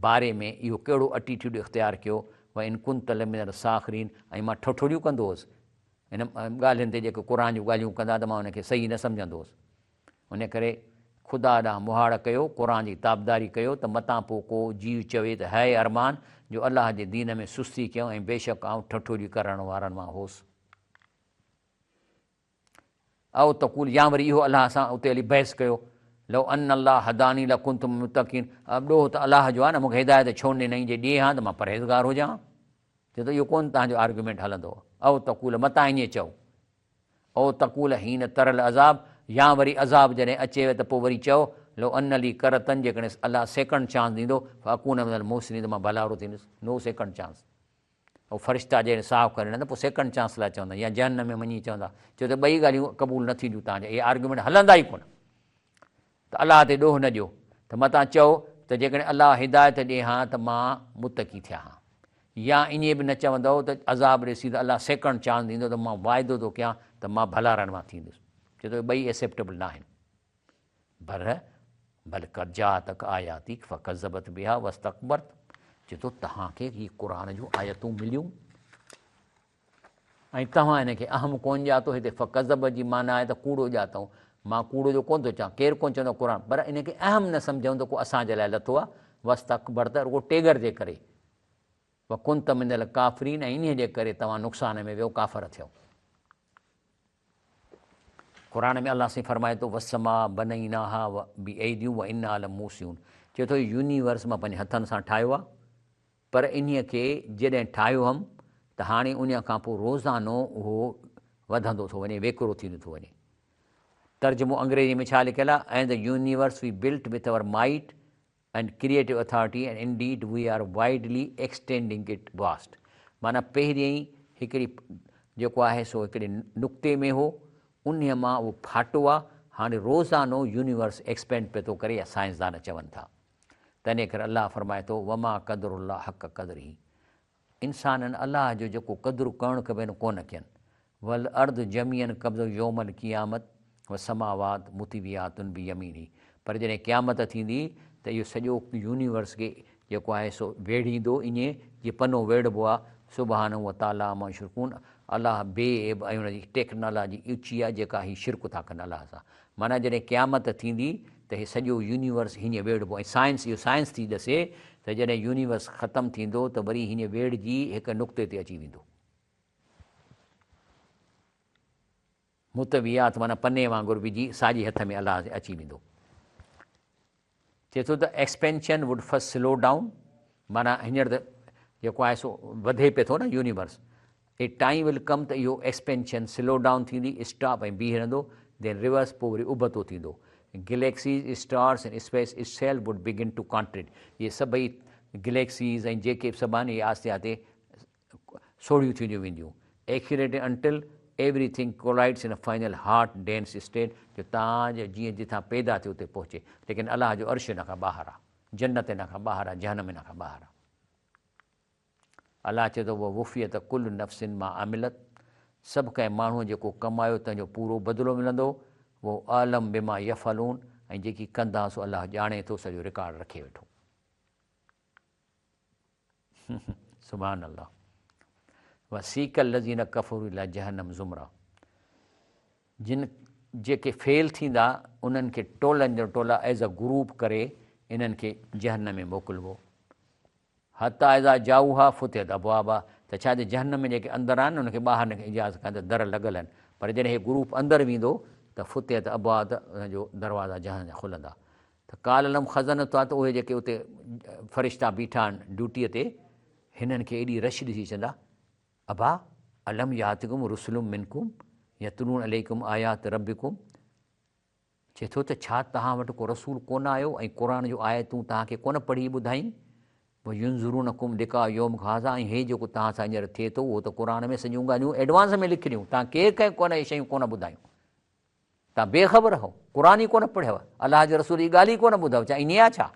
باري ۾ اهو ڪهڙو اٽيٽيوڊ اختيار ڪيو وان ڪنت لمن الساخرين ۽ مان ٺٺوليون ڪندو هوس هن ڳالهين تي جيڪي قرآن جون ڳالهيون ڪندا ته مان ان کي صحيح نه سمجهندو هوس. ان ڪري خدا ڏانهن مهاڙ ڪيو، قرآن جي تابعداري ڪيو ته متان پوء ڪو جيء چوي ته هاء ارمان جو الله جي دين ۾ سستي ڪيم ۽ بيشڪ آئون ٺٺولي ڪرڻ وارن مان هوس. او تقول يا وري اهو الله سان اتي هلي بحث ڪيو، لو ان الله هداني لڪنت من المتقين ڏوهه ته الله جو آهي نه مون کي هدايت ڇو نه ڏنائين جي ڏئي ها ته مان پرهيزگار هجان ها. چئي ٿو اهو ڪونه توهان جو آرگيومينٽ هلندو. او تقول متان ائين چئو. او تقول حين تري العذاب يا وري عذاب جڏهن اچيوي ته پوء وري چئو، لو ان لي ڪرة جيڪڏهن الله سيڪنڊ چانس ڏيندو، فاڪون من المحسنين ته مان ڀلارو ٿيندس، نو سيڪنڊ چانس. او فرشتا جڏهن ساهه کڻي ويندا پوء سيڪنڊ چانس لاء چوندا يا جهنم ۾ وڃي چوندا، ڇو ته ٻئي ڳالهيون قبول نه ٿينديون توهان جا اهي آرگيومينٽ هلندا ئي ڪونه. ته الله تي ڏوهه نه ڏيو ته متان چئو ته جيڪڏهن الله هدايت ڏئي ها ته مان متقي ٿيان ها يا ائين به نه چوندؤ ته عذاب ڏسي ته الله سيڪنڊ چانس ڏيندو ته مان واعدو ٿو ڪيان ته مان ڀلارن مان ٿيندس ڇو ته اهي ٻئي ايسيپٽيبل ناهن بر بل قد جاءتک آياتي فڪذبت بها واستڪبرت چئي ٿو توهان کي هي قرآن جون آيتون مليون ۽ توهان هن کي اهم ڪونه ڄاتو، هتي فڪذب جي معنيٰ آهي ته ڪوڙو ڄاتائون، مان ڪوڙو جو ڪونه ٿو چوان، ڪير ڪونه چوندو قرآن، پر ان کي اهم نه سمجهون ته ڪو اسان جي لاء لٿو آهي، واستڪبرت رڳو ٽيڳر جي ڪري، وڪنت من الڪافرين ۽ انهيء جي ڪري توهان نقصان ۾ ويو ڪافر ٿيو. قرآن ۾ الله سائين فرمائي ٿو والسماء بنيناها بأيدي وانا لموسعون چئي ٿو يونيورس مان پنهنجي هٿن سان ٺاهيو آهي پر انهيء کي جڏهن ٺاهيو هئم ته هاڻي انهيء کان پوء روزانو اهو وڌندو ٿو وڃي، ويڪرو ٿيندو ٿو وڃي. ترجمو انگريزيء ۾ ڇا لکيل آهي؟ And the universe we built with our might and creative authority and indeed we are widely extending it vast معنيٰ پهريائين هڪڙي جيڪو آهي سو هڪڙي نقطي ۾ هو، انهيء مان اهو ڦاٽو آهي، هاڻي روزانو يونيورس ايڪسپينڊ پيو ٿو ڪري يا سائنسدان چون ٿا. تنهن ڪري الله فرمائي ٿو، وما قدروا الله حق قدره انسانن الله جو جيڪو قدر ڪرڻ کپين ڪونه ڪين. والارض جميعا قبضه يوم القيامت والسماوات مطويات بيمينه پر جڏهن قيامت ٿيندي ته اهو سڄو يونيورس کي جيڪو آهي سو ويڙهيندو ائين جيئن پنو ويڙهبو آهي سبحانه وتعالي عما يشرڪون الله بي عيب ۽ ان جي ٽيڪنالاجي اوچي آهي جيڪا هي شرڪ ٿا ڪن الله سان معنيٰ جڏهن قيامت ٿيندي ته هي سڄو يونيورس هيئن ويڙهبو ۽ سائنس اهو سائنس ٿي ڏسي ته جڏهن يونيورس ختم ٿيندو ته وري هيئن ويڙهجي هڪ نقطي تي اچي ويندو. مطويات معنيٰ پني وانگر وجهي ساڄي هٿ ۾ الله جي اچي ويندو. چئي ٿو ته Expansion would first slow down معنيٰ هينئر ته جيڪو آهي سو وڌي پئي ٿو نه universe A time will come ته اهو ايڪسپينشن سلو ڊائون ٿيندي اسٽاپ ۽ بيهي رهندو Then reverse پوء وري ابتو ٿيندو Galaxies, stars and space itself would begin to contract اهي سڀئي گليڪسيز ۽ جيڪي به سڀ آهن اهي آهستي آهستي سوڙهيون ٿينديون وينديون Accelerating until everything collides in a final hot dense state جو تان جو جيئن جتان پيدا ٿيو اتي پهچي ليڪن الله جو عرش ان کان ٻاهر آ جنت ان کان ٻاهر آ جهنم ان کان ٻاهر آ. الله چئي ٿو ووفيت ڪل نفس ما عملت سڀ ڪنهن ماڻهوء جيڪو ڪمايو تنهن جو پورو بدلو ملندو وهو اعلم بما يفعلون ۽ جيڪي ڪندا سو الله ڄاڻي ٿو سڄو رڪارڊ رکي ويٺو. سبحان الله وسيق الذين ڪفروا الي جهنم زمرا جن جيڪي فيل ٿيندا انهن کي ٽولن جو ٽولا ايز ا گروپ ڪري انهن کي جهنم ۾ موڪلبو حتيٰ اذا جاءوها فتحت ابوابها ته ڇا جي جهنم ۾ جيڪي اندر آهن انهن کي ٻاهر نڪرڻ جي اجازت ڪانهي ته در لڳل آهن پر جڏهن هي گروپ اندر ويندو ته فتحت ابوابها ته انهن جو دروازا جهنم جا کلندا ته قال لهم خزنتها ته اهي جيڪي اتي فرشتا بيٺا آهن ڊيوٽيء تي هنن کي ايڏي رش ڏسي چوندا ابا الم ياتڪم رسل منڪم يتلون عليڪم آيات ربڪم چئي ٿو ته ڇا توهان وٽ ڪو رسول ڪونه آيو ۽ قرآن جون آيتون توهان کي ڪونه پڙهي ٻڌائين؟ وينذرونڪم لقاء يومڪم هذا ۽ هي جيڪو توهان سان هينئر ٿئي ٿو اهو ته قرآن ۾ سڄيون ڳالهيون ايڊوانس ۾ لکيل توهان ڪير ڪنهن ڪونه اهي شيون ڪونه ٻڌايون توهان بي خبر هو قرآن ئي ڪونه پڙهيو الله جي رسول جي ڳالهه ئي ڪونه ٻڌو ڇا ائين آهي ڇا؟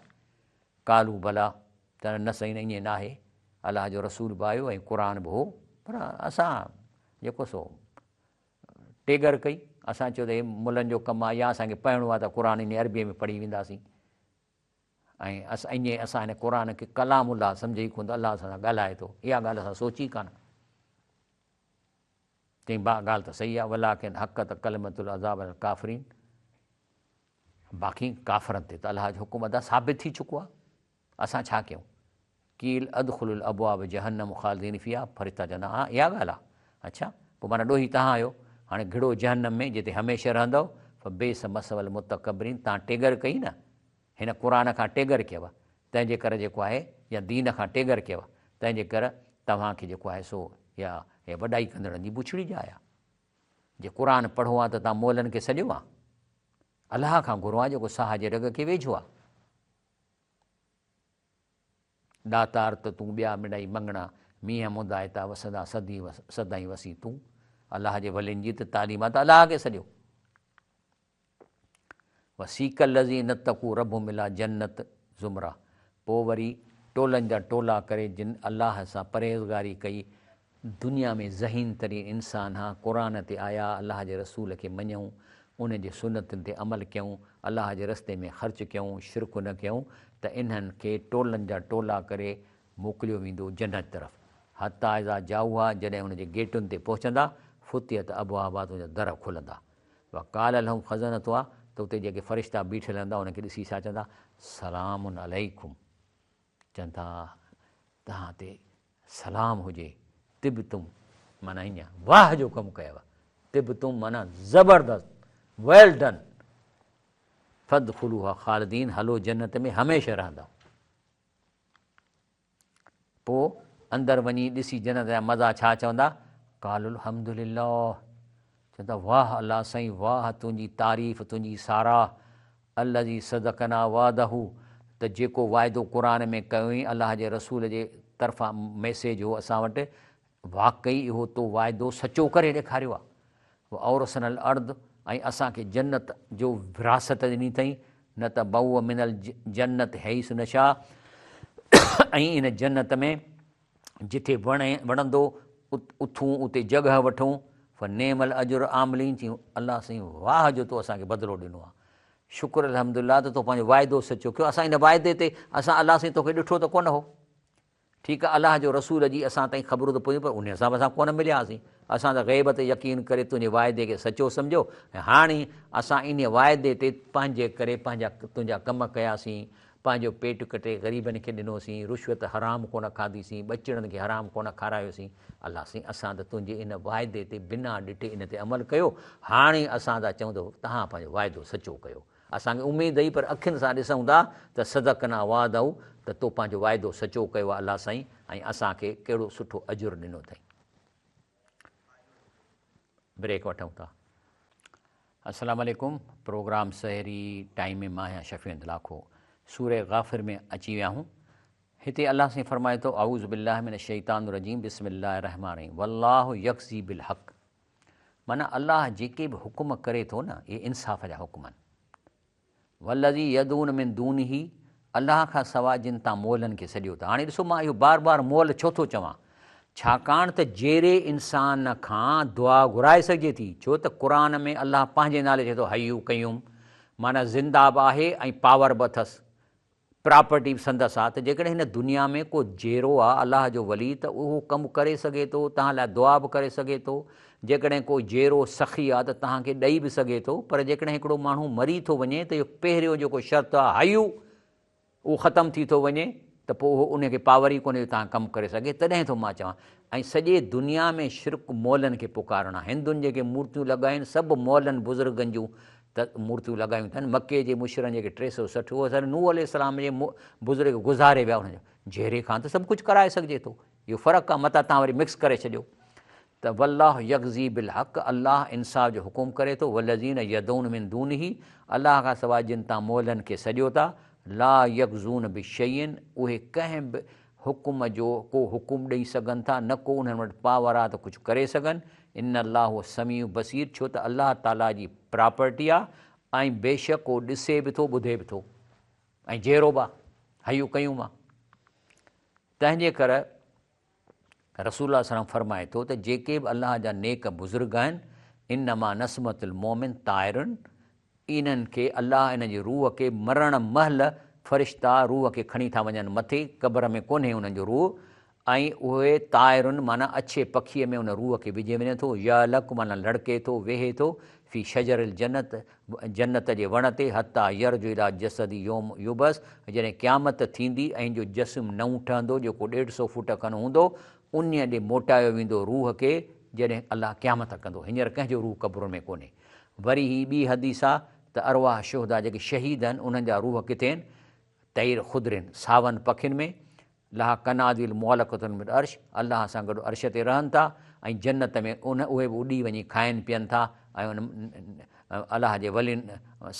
قالوا بليٰ ته نه سائين ائين ناهي الله جو رسول به آيو ۽ قرآن به هو پر اسان جيڪو سو ٽيڳر ڪئي، اسان چيو ته هي ملن جو ڪم آهي يا اسان کي پڙهڻو آهي ته قرآن انهي عربيء ۾ پڙهي وينداسين ۽ ائين اسان هن قرآن کي ڪلام الله سمجهي ئي ڪونه ته الله اسان سان ڳالهائي ٿو، اها ڳالهه اسان سوچي ئي ڪانه. چيائين با ڳالهه ته صحيح آهي ولڪن حقت ڪلمة العذاب علي الڪافرين باقي ڪافرن تي ته الله جو حڪم ادا ثابت ٿي چڪو آهي. اسان ڇا ڪيون؟ قيل ادخلوا الابواب جهنم خالدين فيها فرشتا چوندا ها اها ڳالهه آ اڇا پوء معنيٰ ڏوهي توهان آهيو هاڻي گهڙو جهنم ۾ جتي هميشه رهندؤ فبئس مثوي المتڪبرين توهان ٽيڳر ڪئي نه هن قرآن کان ٽيڳر ڪيو تنهن جي ڪري جيڪو آهي يا دين کان ٽيڳر ڪيو تنهن جي ڪر توهان کي جيڪو آهي سو يا وڏائي ڪندڙن جي بڇڙي جاء آ جي قرآن پڙهو ها ته توهان مئلن کي سڏيو ها الله کان گهرو ها جيڪو ساهه جي رڳ کي ويجهو آ. ڏاتار ته تون ٻيا مڙئي مڱڻا، مينهن مندائتا وسندا سدين سدائين وسين تون. الله جي ولين جي ته تعليم آ ته الله کي سڏيو. وسيق الذين اتقوا ربهم الي جنت زمرا پوء وري ٽولن جا ٽولا ڪري جن الله سان پرهيزگاري ڪئي دنيا ۾ ذهين ترين انسان ها، قرآن تي آيا، الله جي رسول کي مڃيائون، ان جي سنتن تي عمل ڪيائون، الله جي رستي ۾ خرچ ڪيائون، شرڪ نه ڪيائون ته انهن کي ٽولن جا ٽولا ڪري موڪليو ويندو جنت طرف. حتيٰ اذا جاءوها جڏهن ان جي گيٽن تي پهچندا، فتحت ابوابها ته ان جا در کلندا. وقال لهم خزنتها ته اتي جيڪي فرشتا بيٺل هوندا انهن کي ڏسي ڇا چوندا، سلام عليڪم. چون ٿا توهان تي سلام هجي طبتم معنيٰ ائين واهه جو ڪم ڪيو طبتم معنيٰ زبردست ويل ڊن فادخلوها خالدين هلو جنت ۾ هميشه رهندؤ پوء اندر وڃي ڏسي جنت جا مزا ڇا چوندا قالوا الحمد لله چون ٿا واهه الله سائين واهه تنهنجي تعريف تنهنجي ساراهه الذي صدقنا وعده ته جيڪو وعدو قرآن ۾ ڪيو هئين الله جي رسول جي طرفان ميسيج هو اسان وٽ واقعي اهو تو وعدو سچو ڪري ڏيکاريو آهي واورثنا الارض ۽ اسان کي جنت جو وراثت ڏني اٿئين نتبوء من الجنت حيث نشاء ۽ ان جنت ۾ جٿي وڻندو اٿون اتي جڳهه وٺون فنعم الاجر العاملين چيائون الله سائين واهه جو تو اسان کي بدلو ڏنو آهي شڪر الحمدلله ته تو پنهنجو واعدو سچو ڪيو اسان ان واعدي تي اسان الله سائين توکي ڏٺو ته ڪونه هو ٺيڪ آهي الله جو رسول جي اسان تائين خبرون ته پهتيون پر انهي سان به اسان ڪونه مليا هئاسين اسان ته غيب تي يقين ڪري تنهنجي واعدي کي سچو سمجهيو ۽ هاڻي اسان انهي واعدي تي پنهنجي ڪري پنهنجا تنهنجا ڪم ڪياسين پنهنجو پيٽ ڪٽي غريبن کي ڏنوسين، رشوت حرام ڪونه کاڌيسين، ٻچڙن کي حرام ڪونه کارايوسين، الله سائين اسان ته تنهنجي ان واعدي تي بنا ڏٺي ان تي عمل ڪيو، هاڻي اسان ٿا چئون ته توهان پنهنجو واعدو سچو ڪيو، اسان کي اميد هئي پر اکين سان ڏسون ٿا ته صدقنا وعده ته تو پنهنجو واعدو سچو ڪيو آهي الله سائين ۽ اسان کي ڪهڙو سٺو اجر ڏنو اٿئي. بريڪ وٺون ٿا. السلام عليڪم پروگرام سحري ٽائيم ۾ مان آهيان شفيع احمد لاکو سوره غافر ۾ اچي ويا آهيون هتي الله سائين فرمائي ٿو اعوذ بالله من الشيطان الرجيم بسم الله الرحمن الرحيم والله يقضي بالحق معنيٰ الله جيڪي به حڪم ڪري ٿو نه اهي انصاف جا حڪم آهن. والذي يدعون من دونه الله کان سواء جن تان مئلن کي سڏيو ٿا. هاڻي ڏسو مان اهو بار بار مئل ڇو ٿو چوان؟ ڇاڪاڻ ته جيئري انسان کان دعا گهرائي سگهجي ٿي، ڇو ته قرآن ۾ الله پنهنجي نالي چئي ٿو حي قيوم معنيٰ زنده به آهي ۽ پاور به اٿس، پراپرٽي به سندس آ ته جيڪڏهن هن دنيا ۾ ڪو جيئرو آ الله جو ولي ته اهو ڪم ڪري سگهي ٿو، توهان لاء دعا به ڪري سگهي ٿو، جيڪڏهن ڪو جيئرو سخي آ ته توهان کي ڏئي به سگهي ٿو، پر جيڪڏهن هڪڙو ماڻهو مري ٿو وڃي ته اهو پهريون جيڪو شرط آ حيو اهو ختم ٿي ٿو وڃي ته پوء اهو ان کي پاور ئي ڪونهي جو توهان ڪم ڪري سگهي، تڏهن ٿو مان چوان ۽ سڄي دنيا ۾ شرڪ مئلن کي پڪارڻ آ، هندن جيڪي مورتيون لڳايون آهن سڀ مئلن بزرگن جون ته مورتيون لڳايون اٿن، مڪي جي مشرن جيڪي 360 اهي سر نوح عليه السلام جي بزرگ گذاري ويا انهن جو جهري کان ته سڀ ڪجهه ڪرائي سگهجي ٿو اهو فرق آ متان توهان وري مڪس ڪري ڇڏيو ته والله يقضي بالحق الله انصاف جو حڪم ڪري ٿو والذين يدعون من دونه الله کان سواء جن تان مئلن کي سڏيو ٿا لا يقضون بشيء اهي ڪنهن به حڪم جو ڪو حڪم ڏئي سگهن ٿا نه ڪو انهن وٽ پاور آ ته ڪجهه ڪري سگهن ان الله هو السميع البصير ڇو ته الله تعالي جي پراپرٽي آ ۽ بيشڪ هو ڏسي به ٿو ٻڌي به ٿو ۽ جيئرو به آ حي قيوم آ تنهن جي ڪري رسول الله صلعم فرمائي ٿو ته جيڪي به الله جا نيڪ بزرگ آهن انما نسمة المومن طائر انهن کي الله انهن جي روح کي مرڻ مهل فرشتا روح کي کڻي ٿا وڃن مٿي قبر ۾ ڪونهي انهن جو روح ۽ اهي طائر معنيٰ اڇي پکيء ۾ ان روح کي وجهي وڃي ٿو يعلق معنيٰ لڙڪي ٿو ويهي ٿو في شجر الجنت جنت جي وڻ تي حتيٰ يرجع الي جسدي يوم يبعث جڏهن قيامت ٿيندي ۽ جو جسم نئون ٺهندو جيڪو ڏيڍ سئو فوٽ کن هوندو انهيء ڏي موٽايو ويندو روح کي جڏهن الله قيامت ڪندو هينئر ڪنهن جو روح قبرن ۾ ڪونهي وري هي ٻي حديث آ ته ارواح شهداء جيڪي شهيد آهن انهن جا روح ڪٿي آهن طير خضر ساون پکين ۾ لها قناديل معلقة بالعرش، الله سان گڏ عرش تي رهن ٿا ۽ جنت ۾ ان اهي به اڏي وڃي کائن پين ٿا ۽ ان الله جي ولين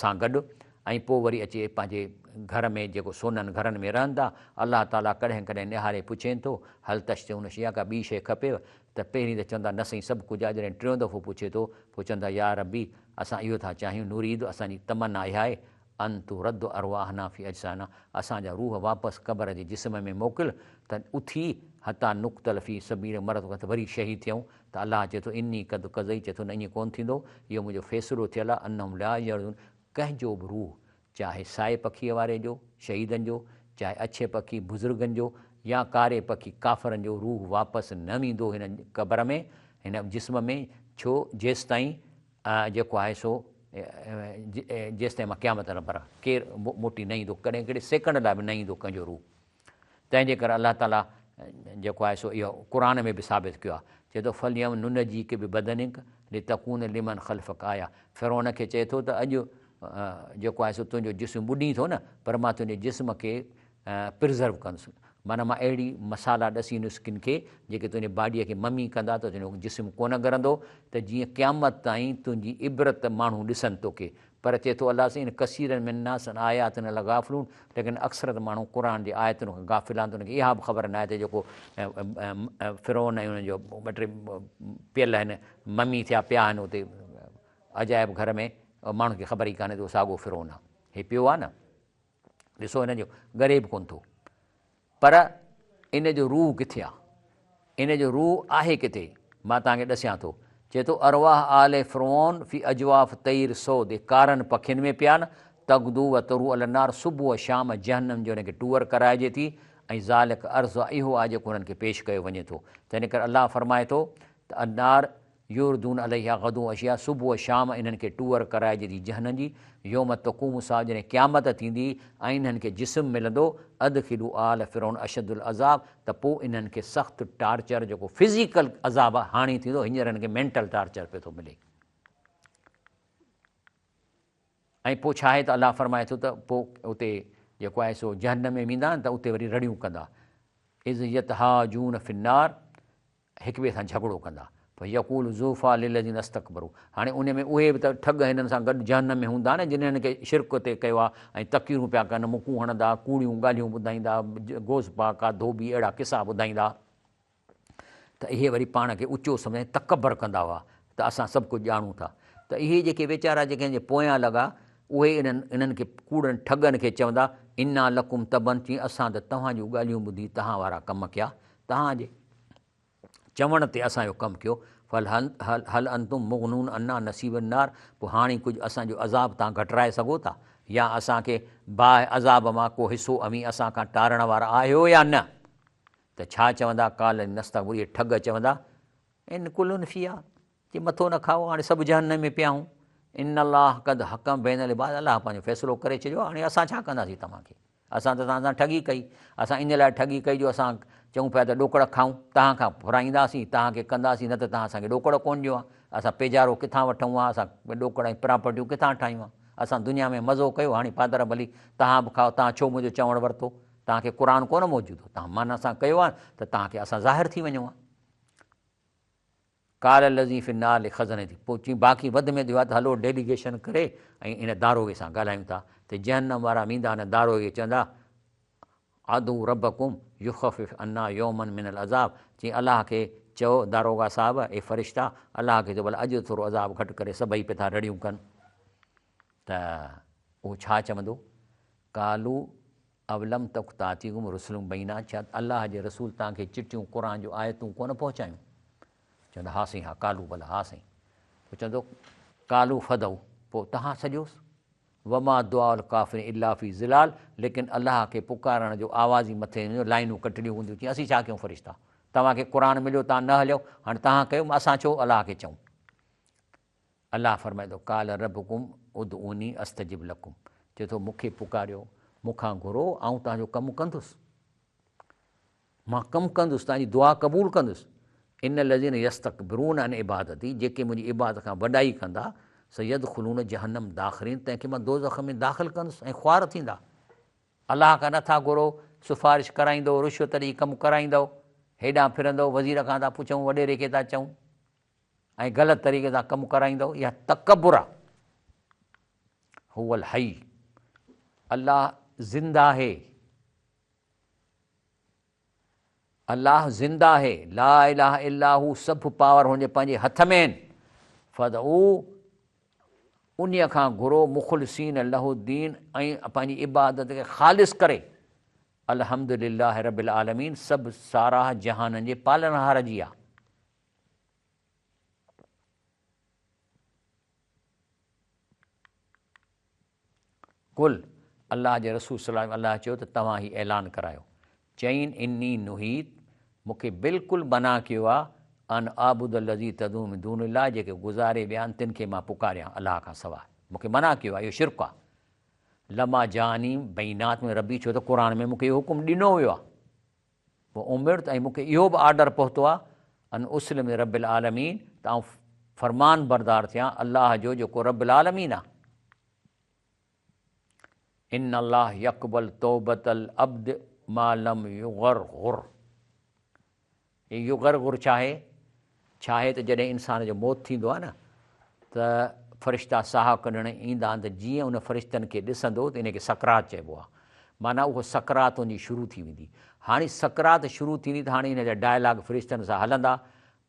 سان گڏ ۽ پوء وري اچي پنهنجي گهر ۾ جيڪو سونن گهرن ۾ رهن ٿا الله تعاليٰ ڪڏهن ڪڏهن نهاري پڇين ٿو هل تشتهون شيئا ڪا ٻي شيء کپيو ته پهرين ته چوندا نه سائين سڀ ڪجهه آهي جڏهن ٽيون دفعو پڇي ٿو پوء چوندا يا ربي اسان اهو ٿا چاهيون نريد اسان جي تمنا اها آهي ان ترد ارواحنا في اجسادنا اسان جا روح واپس قبر جي جسم ۾ موڪل ته اٿي حتيٰ نقتل في سبيلک مرت وقت وري شهيد ٿيون ته الله چئي ٿو اني قد قضيت چئي ٿو نه ائين ڪونه ٿيندو اهو منهنجو فيصلو ٿيل آهي انهم لا يرجعون ڪنهن جو به روح چاهي سائي پکيء واري جو، شهيدن جو، چاهي اڇي پکي، بزرگن جو، يا ڪاري پکي، ڪافرن جو، روح واپس نه ويندو هن قبر ۾ هن جسم ۾ ڇو جيستائين جيڪو آهي سو جيستائين مان قيامت نه پر ڪير موٽي نه ايندو ڪڏهن ڪهڙي سيڪنڊ لاء به نه ايندو ڪنهن جو روح تنهن جي ڪري الله تعاليٰ جيڪو آهي سو اهو قرآن ۾ به ثابت ڪيو آهي چئي ٿو فليم ننجيڪ ببدنڪ لتڪون لمن خلفڪ آيا فرعون کي چئي ٿو ته اڄ جيڪو آهي سو تنهنجو جسم ٻڏي ٿو نه پر مان تنهنجي جسم کي پرزرو ڪندس معنيٰ مان اهڙي مصالحا ڏسيندس ڪن کي جيڪي تنهنجي باڊيء کي ممي ڪندا ته تنهنجو جسم ڪونه ڳرندو ته جيئن قيامت تائين تنهنجي عبرت ماڻهو ڏسن توکي پر چئي ٿو الله سائين ان ڪثيرا من الناس عن آياتنا لغافلون ليڪن اڪثريت ماڻهو قرآن جي آيتن کان غافل آهن ته انهن کي اها به خبر ناهي ته جيڪو فرعون ۽ ان جو ٻه ٽي پيل آهن ممي ٿيا پيا آهن اتي عجائب گهر ۾ ماڻهن کي خبر ئي ڪانهي ته اهو ساڳو فرعون آهي هي پيو آهي نه ڏسو هن جو ڳري به ڪونه ٿو پر ان جو روح ڪٿي آ؟ ان جو روح آهي ڪٿي؟ مان توهان کي ڏسيان ٿو. چئي ٿو ارواح آل فرعون في اجواف طير سود اهي ڪارن پکين ۾ پيا آهن، تغدو و تروح الي النار صبح و شام جهنم جي انهن کي ٽوئر ڪرائجي ٿي ۽ ذالڪ عرض اهو آهي جيڪو انهن کي پيش ڪيو وڃي ٿو. تنهن ڪري الله فرمائي ٿو ته النار يوردون عليها غدوا وعشيا صبح و شام انهن کي ٽوئر ڪرائجي ٿي جهنم جي، يوم تقوم الساعة جڏهن قيامت ٿيندي ۽ انهن کي جسم ملندو، ادخلوا آل فرعون اشد العذاب ته پوء انهن کي سخت ٽارچر جيڪو فزيڪل عذاب آهي هاڻي ٿيندو هينئر انهن کي مينٽل ٽارچر پيو ٿو ملي. ۽ پوء ڇا آهي ته الله فرمائي ٿو ته پوء اتي جيڪو آهي سو جهنم ۾ ويندا آهن ته اتي وري رڙيون ڪندا اذ يتحاجون في النار هڪ ٻئي سان جهڳڙو ڪندا. فيقول الضعفاء للذين استڪبروا هاڻي ان ۾ اهي به ته ٺڳ هنن سان گڏ جهنم ۾ هوندا نه جن هنن کي شرڪ تي ڪيو آهي ۽ تقريرون پيا ڪن، مڪون هڻندا، ڪوڙيون ڳالهيون ٻڌائيندا، غوث پاڪ آ ڌوٻي اهڙا قصا ٻڌائيندا ته اهي وري پاڻ کي اچو سمجهي تڪبر ڪندا هئا ته اسان سڀ ڪجهه ڄاڻون ٿا. ته اهي جيڪي ويچارا جيڪي هن جي پويان لڳا، اهي انهن انهن کي ڪوڙن ٺڳن کي چوندا، انا لڪم تبعا چي اسان ته توهان جون ڳالهيون ٻڌي توهان وارا ڪم ڪيا، توهان جي چوڻ تي اسان اهو ڪم ڪيو، فهل انتم مغنون عنا نصيب النار پوء هاڻي ڪجهه اسان جو عذاب توهان گهٽرائي سگهو ٿا يا اسان کي باهه عذاب مان ڪو حصو اوهين اسان کان ٽارڻ وارا آهيو يا نه؟ ته ڇا چوندا قال الذين استڪبروا اهي ٺڳ چوندا ان ڪل فيها چي مٿو نه کائو هاڻي سڀ جهنم ۾ پيا آهيون ان الله قد حڪم بين العباد الله پنهنجو فيصلو ڪري ڇڏيو هاڻي اسان ڇا ڪنداسين توهان کي اسان ته توهان سان ٺڳي ڪئي اسان ان لاء ٺڳي ڪئي جو اسان چئون پيا ته ڏوڪڙ کائون توهان کان ڦرائينداسين توهان کي ڪنداسين نه ته توهان اسان کي ڏوڪڙ ڪونه ڏيو ها اسان پيجارو ڪٿان وٺون ها اسان ڏوڪڙ ۽ پراپرٽيون ڪٿان ٺاهيون ها اسان دنيا ۾ مزو ڪيو هاڻي پادر ڀلي توهان به کائو توهان ڇو منهنجو چوڻ ورتو توهان کي قرآن ڪونه موجود هو توهان من سان ڪيو آهي ته توهان کي اسان ظاهر ٿي وڃون ها. قال الذي في النار لخزنته پوء چيائين باقي وڌ ۾ وڌ هلو ڊيليگيشن ڪري ۽ ان داروغي سان ڳالهايون ٿا ته جهنم وارا ويندا ان داروغي کي چوندا ادعو ربڪم يخفف عنا يوما من العذاب چيائين الله کي چئو داروغا صاحب اي فرشتا الله کي چئو ڀلا اڄ ٿورو عذاب گهٽ ڪري سڀئي پيا ٿا رڙيون ڪن ته اهو ڇا چوندو قالو اولم تڪ تاتيڪم رسلهم بينات ڇا الله جي رسول توهان کي چٽيون قرآن جون آيتون ڪونه پهچايون؟ چوندا ها سائين ها قالو بليٰ ها سائين پوء چوندو قالو فدعو پوء توهان سڏيوس وما دعاء الڪافرين الا في ضلال ليڪن الله کي پڪارڻ جو آواز ئي مٿي وڃو لائنون ڪٽڙيون هونديون چي اسين ڇا ڪيون فرشتا توهان کي قرآن مليو توهان نه هليو هاڻي توهان ڪيو اسان ڇو الله کي چئون الله فرمائي ٿو، قال ربڪم ادعوني استجب لڪم، چئي ٿو مون کي پڪاريو، مون کان گهرو، آئون توهان جو ڪم ڪندس، مان ڪم ڪندس، توهان جي دعا قبول ڪندس. ان الذين يستڪبرون عن عبادتي، جيڪي منهنجي عبادت کان وڏائي ڪندا، سيدخلون جهنم داخرين، تنهن کي مان دوزخ ۾ داخل ڪندس ۽ خوار ٿيندا. الله کان نٿا گهرو، سفارش ڪرائيندو، رشوت ڏئي ڪم ڪرائيندؤ، هيڏانهن ڦرندؤ، وزير کان ٿا پڇون، وڏيري کي ٿا چئون. ۽ غلط طريقي سان ڪم ڪرائيندؤ اها تڪبر آ. هو الحي الله زنده آهي الله زنده آهي لا اله الا هو سڀ پاور هن جي پنهنجي هٿ ۾ آهن فدعو انهي کان گهرو مخلصين له الدين ۽ پنهنجي عبادت کي خالص ڪري الحمدلله رب العالمين سڀ ساراهه جهانن جي پالڻهار جي آ. قل، الله جي رسول صلي الله عليه الله چيو ته توهان هي اعلان ڪرايو. چئين اني نهيت، مون کي بلڪل منع ڪيو آ، ان اعبد الذي تدعون من دون الله جيڪي گذاري ويا آهن تن کي مان پڪاريان الله کان سواء. مون کي منع ڪيو آ، اهو شرڪ آ. لما جاءني بينات من ربي ڇو ته قرآن ۾ مون کي اهو حڪم ڏنو ويو آ. وامرت ۽ مون کي اهو به آرڊر پهتو آهي ان اسلم لرب العالمين ته آئون فرمان بردار ٿيان الله جو جيڪو رب العالمين آهي. ان الله يقبل توبة العبد ما لم يغرغر هي يغرغر ڇا آهي؟ ڇا آهي ته جڏهن انسان جو موت ٿيندو آهي نه ته فرشتا ساهه ڪڍڻ ايندا آهن ته جيئن ان فرشتن کي ڏسندو ته ان کي سڪرات چئبو آهي معنيٰ اهو سڪرات ان جي شروع ٿي ويندي هاڻي سڪرات شروع ٿيندي ته هاڻي ان جا ڊائلاگ فرشتن سان هلندا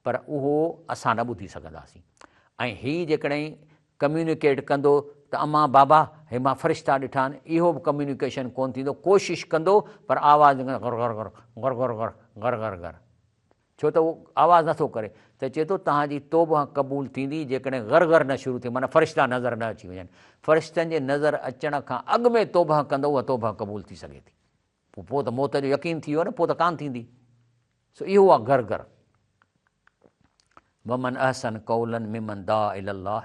پر اهو اسان نه ٻڌي سگهنداسين ۽ هي جيڪڏهن ڪميونيڪيٽ ڪندو ته امان بابا هي مان فرشتا ڏٺا آهن اهو به ڪميونيڪيشن ڪونه ٿيندو ڪوشش ڪندو پر آواز نڪرندو غر غر غر غر غر غر غر غر غر ڇو ته اهو آواز نٿو ڪري ته چئي ٿو توهان جي توبه قبول ٿيندي جيڪڏهن غر غر نه شروع ٿئي معنيٰ فرشتا نظر نه اچي وڃن فرشتن جي نظر اچڻ کان اڳ ۾ توبه ڪندو اها توبه قبول ٿي سگهي ٿي پوء ته موت جو يقين ٿي ويو نه پوء ته ڪانه ٿيندي سو اهو آ گهر گهر. ومن احسن قولا ممن دعا الي الله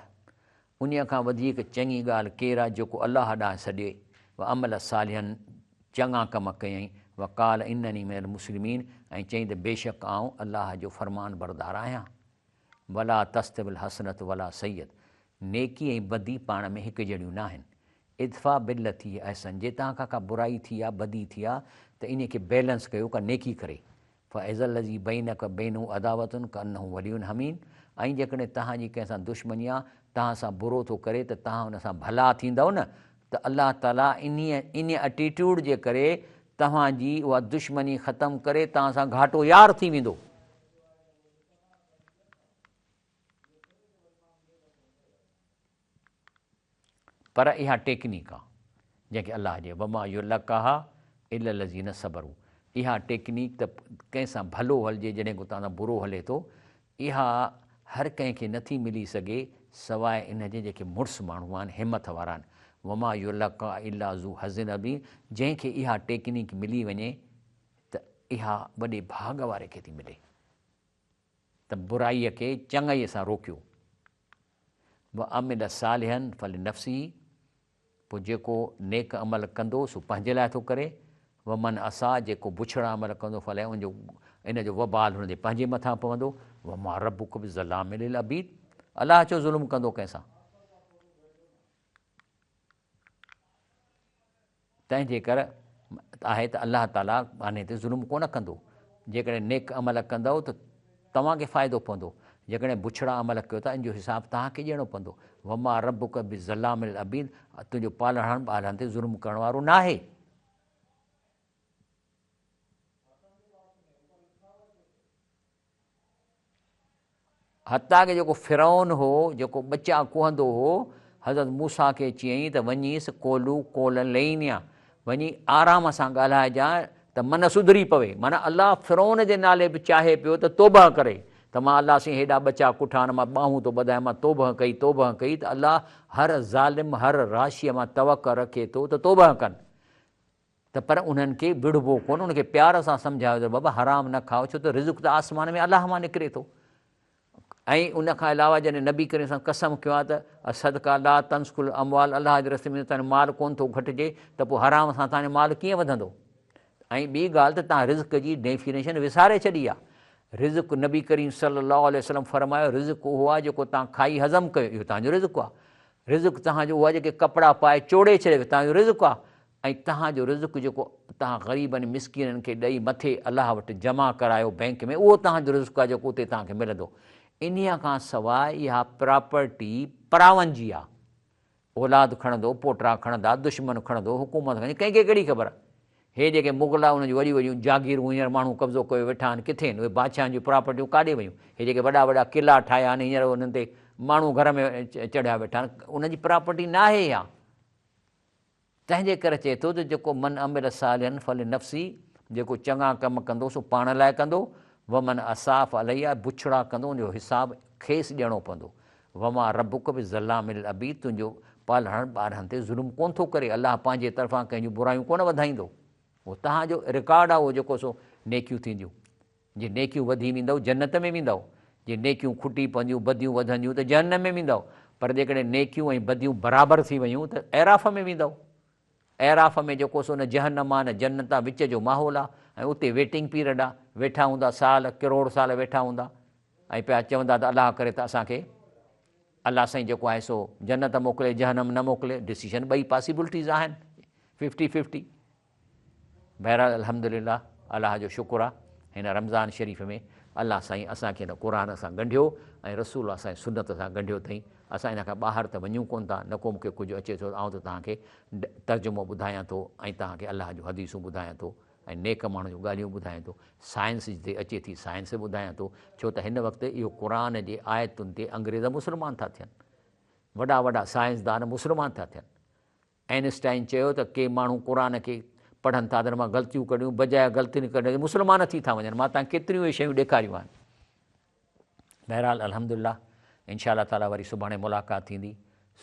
انهيء کان وڌيڪ چڱي ڳالهه ڪير آهي جيڪو الله ڏانهن سڏي، وعمل صالحا چڱا ڪم ڪيائين، وقال انني من المسلمين ۽ چيائين ته بيشڪ آئون الله جو فرمانبردار آهيان. ولا تستوي الحسنة ولا السيئة نيڪي ۽ بدي پاڻ ۾ هڪ جهڙيون ناهن. ادفع بالتي هي احسن جي توهان کان ڪا برائي ٿي آ، بدي ٿي آ ته انهي کي بيلنس ڪيو ڪا نيڪي ڪري. فاذا الذي بينڪ وبينه عداوة ڪانه ولي حميم ۽ جيڪڏهن توهان جي ڪنهن سان دشمني آ، توهان سان برو ٿو ڪري ته توهان ان سان ڀلا ٿيندؤ نه ته الله تعالي انهي انهي اٽيٽيوڊ جي ڪري توهان جي اها دشمني ختم ڪري توهان سان گهاٽو يار ٿي ويندو. پر اها ٽيڪنيڪ آ جنهن کي الله جي وما يلقاها الا الذين صبروا اها ٽيڪنيڪ ته ڪنهن سان ڀلو هلجي جڏهن ڪو توهان سان برو هلي ٿو اها هر ڪنهن کي نٿي ملي سگهي سواء ان جي جيڪي مڙس ماڻهو آهن همٿ وارا آهن وما يلقاها الا ذو حظ عظيم جنهن کي اها ٽيڪنيڪ ملي وڃي ته اها وڏي ڀاڳ واري کي ٿي ملي ته برائيء کي چڱائيء سان روڪيو. وعمل صالحا فلنفسه پوء جيڪو نيڪ عمل ڪندو سو پنهنجي لاء ٿو ڪري، ومن اساء جيڪو بڇڙا عمل ڪندو فعليها ان جو ان جو وبال هن جي پنهنجي مٿان پوندو، وما ربک بظلام للعبيد الله ڇو ظلم ڪندو ڪنهن سان؟ تنهن جي ڪر آهي ته الله تعاليٰ ٻانهي تي ظلم ڪونه ڪندو. جيڪڏهن نيڪ عمل ڪندؤ ته توهان کي فائدو پوندو، جيڪڏهن بڇڙا عمل ڪيو ته ان جو حساب توهان کي ڏيڻو پوندو. وما ربک بظلام للعبيد تنهنجو پالڻهار ٻانهن تي ظلم ڪرڻ وارو ناهي. حتيٰ ڪه جيڪو فرعون هو، جيڪو ٻچا ڪهندو هو، حضرت موسيٰ کي چيائين ته وڃيس قولو قولا لينيا، وڃي آرام سان ڳالهائجان ته من سڌري پوي. معنيٰ الله فرعون جي نالي به چاهي پيو ته توبهه ڪري ته مان الله سائين هيڏا ٻچا ڪٺا آهن، مان ٻانهون ٿو ٻڌايان، مان توبهه ڪئي، توبهه ڪئي ته الله هر ظالم، هر راشيء مان توقع رکي ٿو ته توبهه ڪن. ته پر انهن کي وڙهبو ڪونه، انهن کي پيار سان سمجهايو ته بابا حرام نه کائو ڇو ته رزق ته آسمان ۾ الله مان نڪري ٿو ۽ ان کان علاوه جڏهن نبي ڪريم سان قسم کيو آهي ته الصدقه لا تنسق الاموال الله جي رستي ۾ تنهنجو مال ڪونه ٿو گهٽجي ته پوء حرام سان تنهنجو مال ڪيئن وڌندو ۽ ٻي ڳالهه ته تان رزق جي ڊيفينيشن وساري ڇڏي آهي رزق نبي ڪريم صلي الله عليه وسلم فرمايو رزق اهو آهي جيڪو تان کائي هضم ڪيو اهو تنهنجو رزق آهي رزق تنهنجو اهو آهي جيڪي ڪپڙا پائي چوڙي ڇڏيو تنهنجو رزق آهي ۽ توهان جو رزق جيڪو توهان غريبن مسڪينن کي ڏئي مٿي الله وٽ جمع ڪرايو بئنڪ ۾ اهو توهان جو رزق آهي جيڪو اتي توهان کي ملندو. انهيء کان سواء اها پراپرٽي پراون جي آهي. اولاد کڻندو، پوٽا کڻندا، دشمن کڻندو، حڪومت کڻندي، ڪنهن کي ڪهڙي خبر. هي جيڪي مغل آهن انهن جون وڏيون وڏيون جاگيرون هينئر ماڻهو قبضو ڪيو ويٺا آهن ڪٿي آهن اهي بادشاهن جون پراپرٽيون ڪاڏي ويون. هي جيڪي وڏا وڏا قلعا ٺاهيا آهن هينئر انهن تي ماڻهو گهر ۾ چڙهيا ويٺا آهن انهن جي پراپرٽي ناهي اها. تنهن جي ڪري چئي ٿو ته جيڪو من عمل صالحا فلنفسه جيڪو چڱا ڪم ڪندو سو پاڻ لاء ڪندو، ومن اساء فعليها بڇڙا ڪندو ان جو حساب کيس ڏيڻو پوندو، وما ربک بظلام للعبيد تنهنجو پالڻهار ٻانهن تي ظلم ڪونه ٿو ڪري، الله پنهنجي طرفان ڪنهن جون برايون ڪونه وڌائيندو، اهو توهان جو رڪارڊ آهي اهو جيڪو سو نيڪيون ٿينديون. جي نيڪيون وڌي ويندؤ جنت ۾ ويندؤ، جي نيڪيون کٽي پونديون بديون وڌنديون ته جهنم ۾ ويندؤ، پر جيڪڏهن نيڪيون ۽ بديون برابر ٿي ويون ته اعراف ۾ ويندؤ. اعراف ۾ جيڪو سو نه جهنم آ نه جنت آ وچ جو ماحول آ ۽ اتي ويٽنگ پيرڊ آ، ويٺا هوندا سال ڪروڙ سال ويٺا هوندا ۽ پيا چوندا ته الله ڪري ته اسان کي الله سائين جيڪو آهي سو جنت موڪلي جهنم نه موڪلي، ڊسيشن ٻئي پاسيبلٽيز آهن ففٽي ففٽي. بهرحال الحمدلله الله جو شڪر آ هن رمضان شريف ۾ الله سائين اسان کي هن قرآن سان ڳنڍيو ۽ رسول الله سائين سنت سان ڳنڍيو اٿئين اسان ان کان ٻاهر ته وڃون ڪون ٿا نه ڪو مونکي ڪجهه اچي ٿو آئون ته توهان کي ترجمو ٻڌايان ٿو ۽ توهان کي الله جون حديثون ٻڌايان ٿو ۽ نيڪ ماڻهن جون ڳالهيون ٻڌايان ٿو سائنس جتي اچي ٿي سائنس به ٻڌايان ٿو ڇو ته هن وقت اهو قرآن جي آيتن تي انگريز مسلمان ٿا ٿين وڏا وڏا سائنسدان مسلمان ٿا ٿين ائنسٽائن چيو ته ڪي ماڻهو قرآن کي پڙهن ٿا ته ان مان غلطيون ڪڍيون بجاء غلطين ڪڍڻ جي مسلمان ٿي ٿا وڃن مان توهان کي ڪيتريون اهي شيون ڏيکاريون آهن بهرحال الحمدلله انشاء الله تعالي وري سڀاڻي ملاقات ٿيندي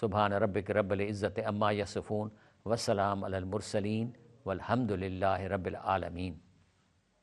سبحان ربک رب العزت عما يصفون وسلام علی المرسلين والحمد لله رب العالمين.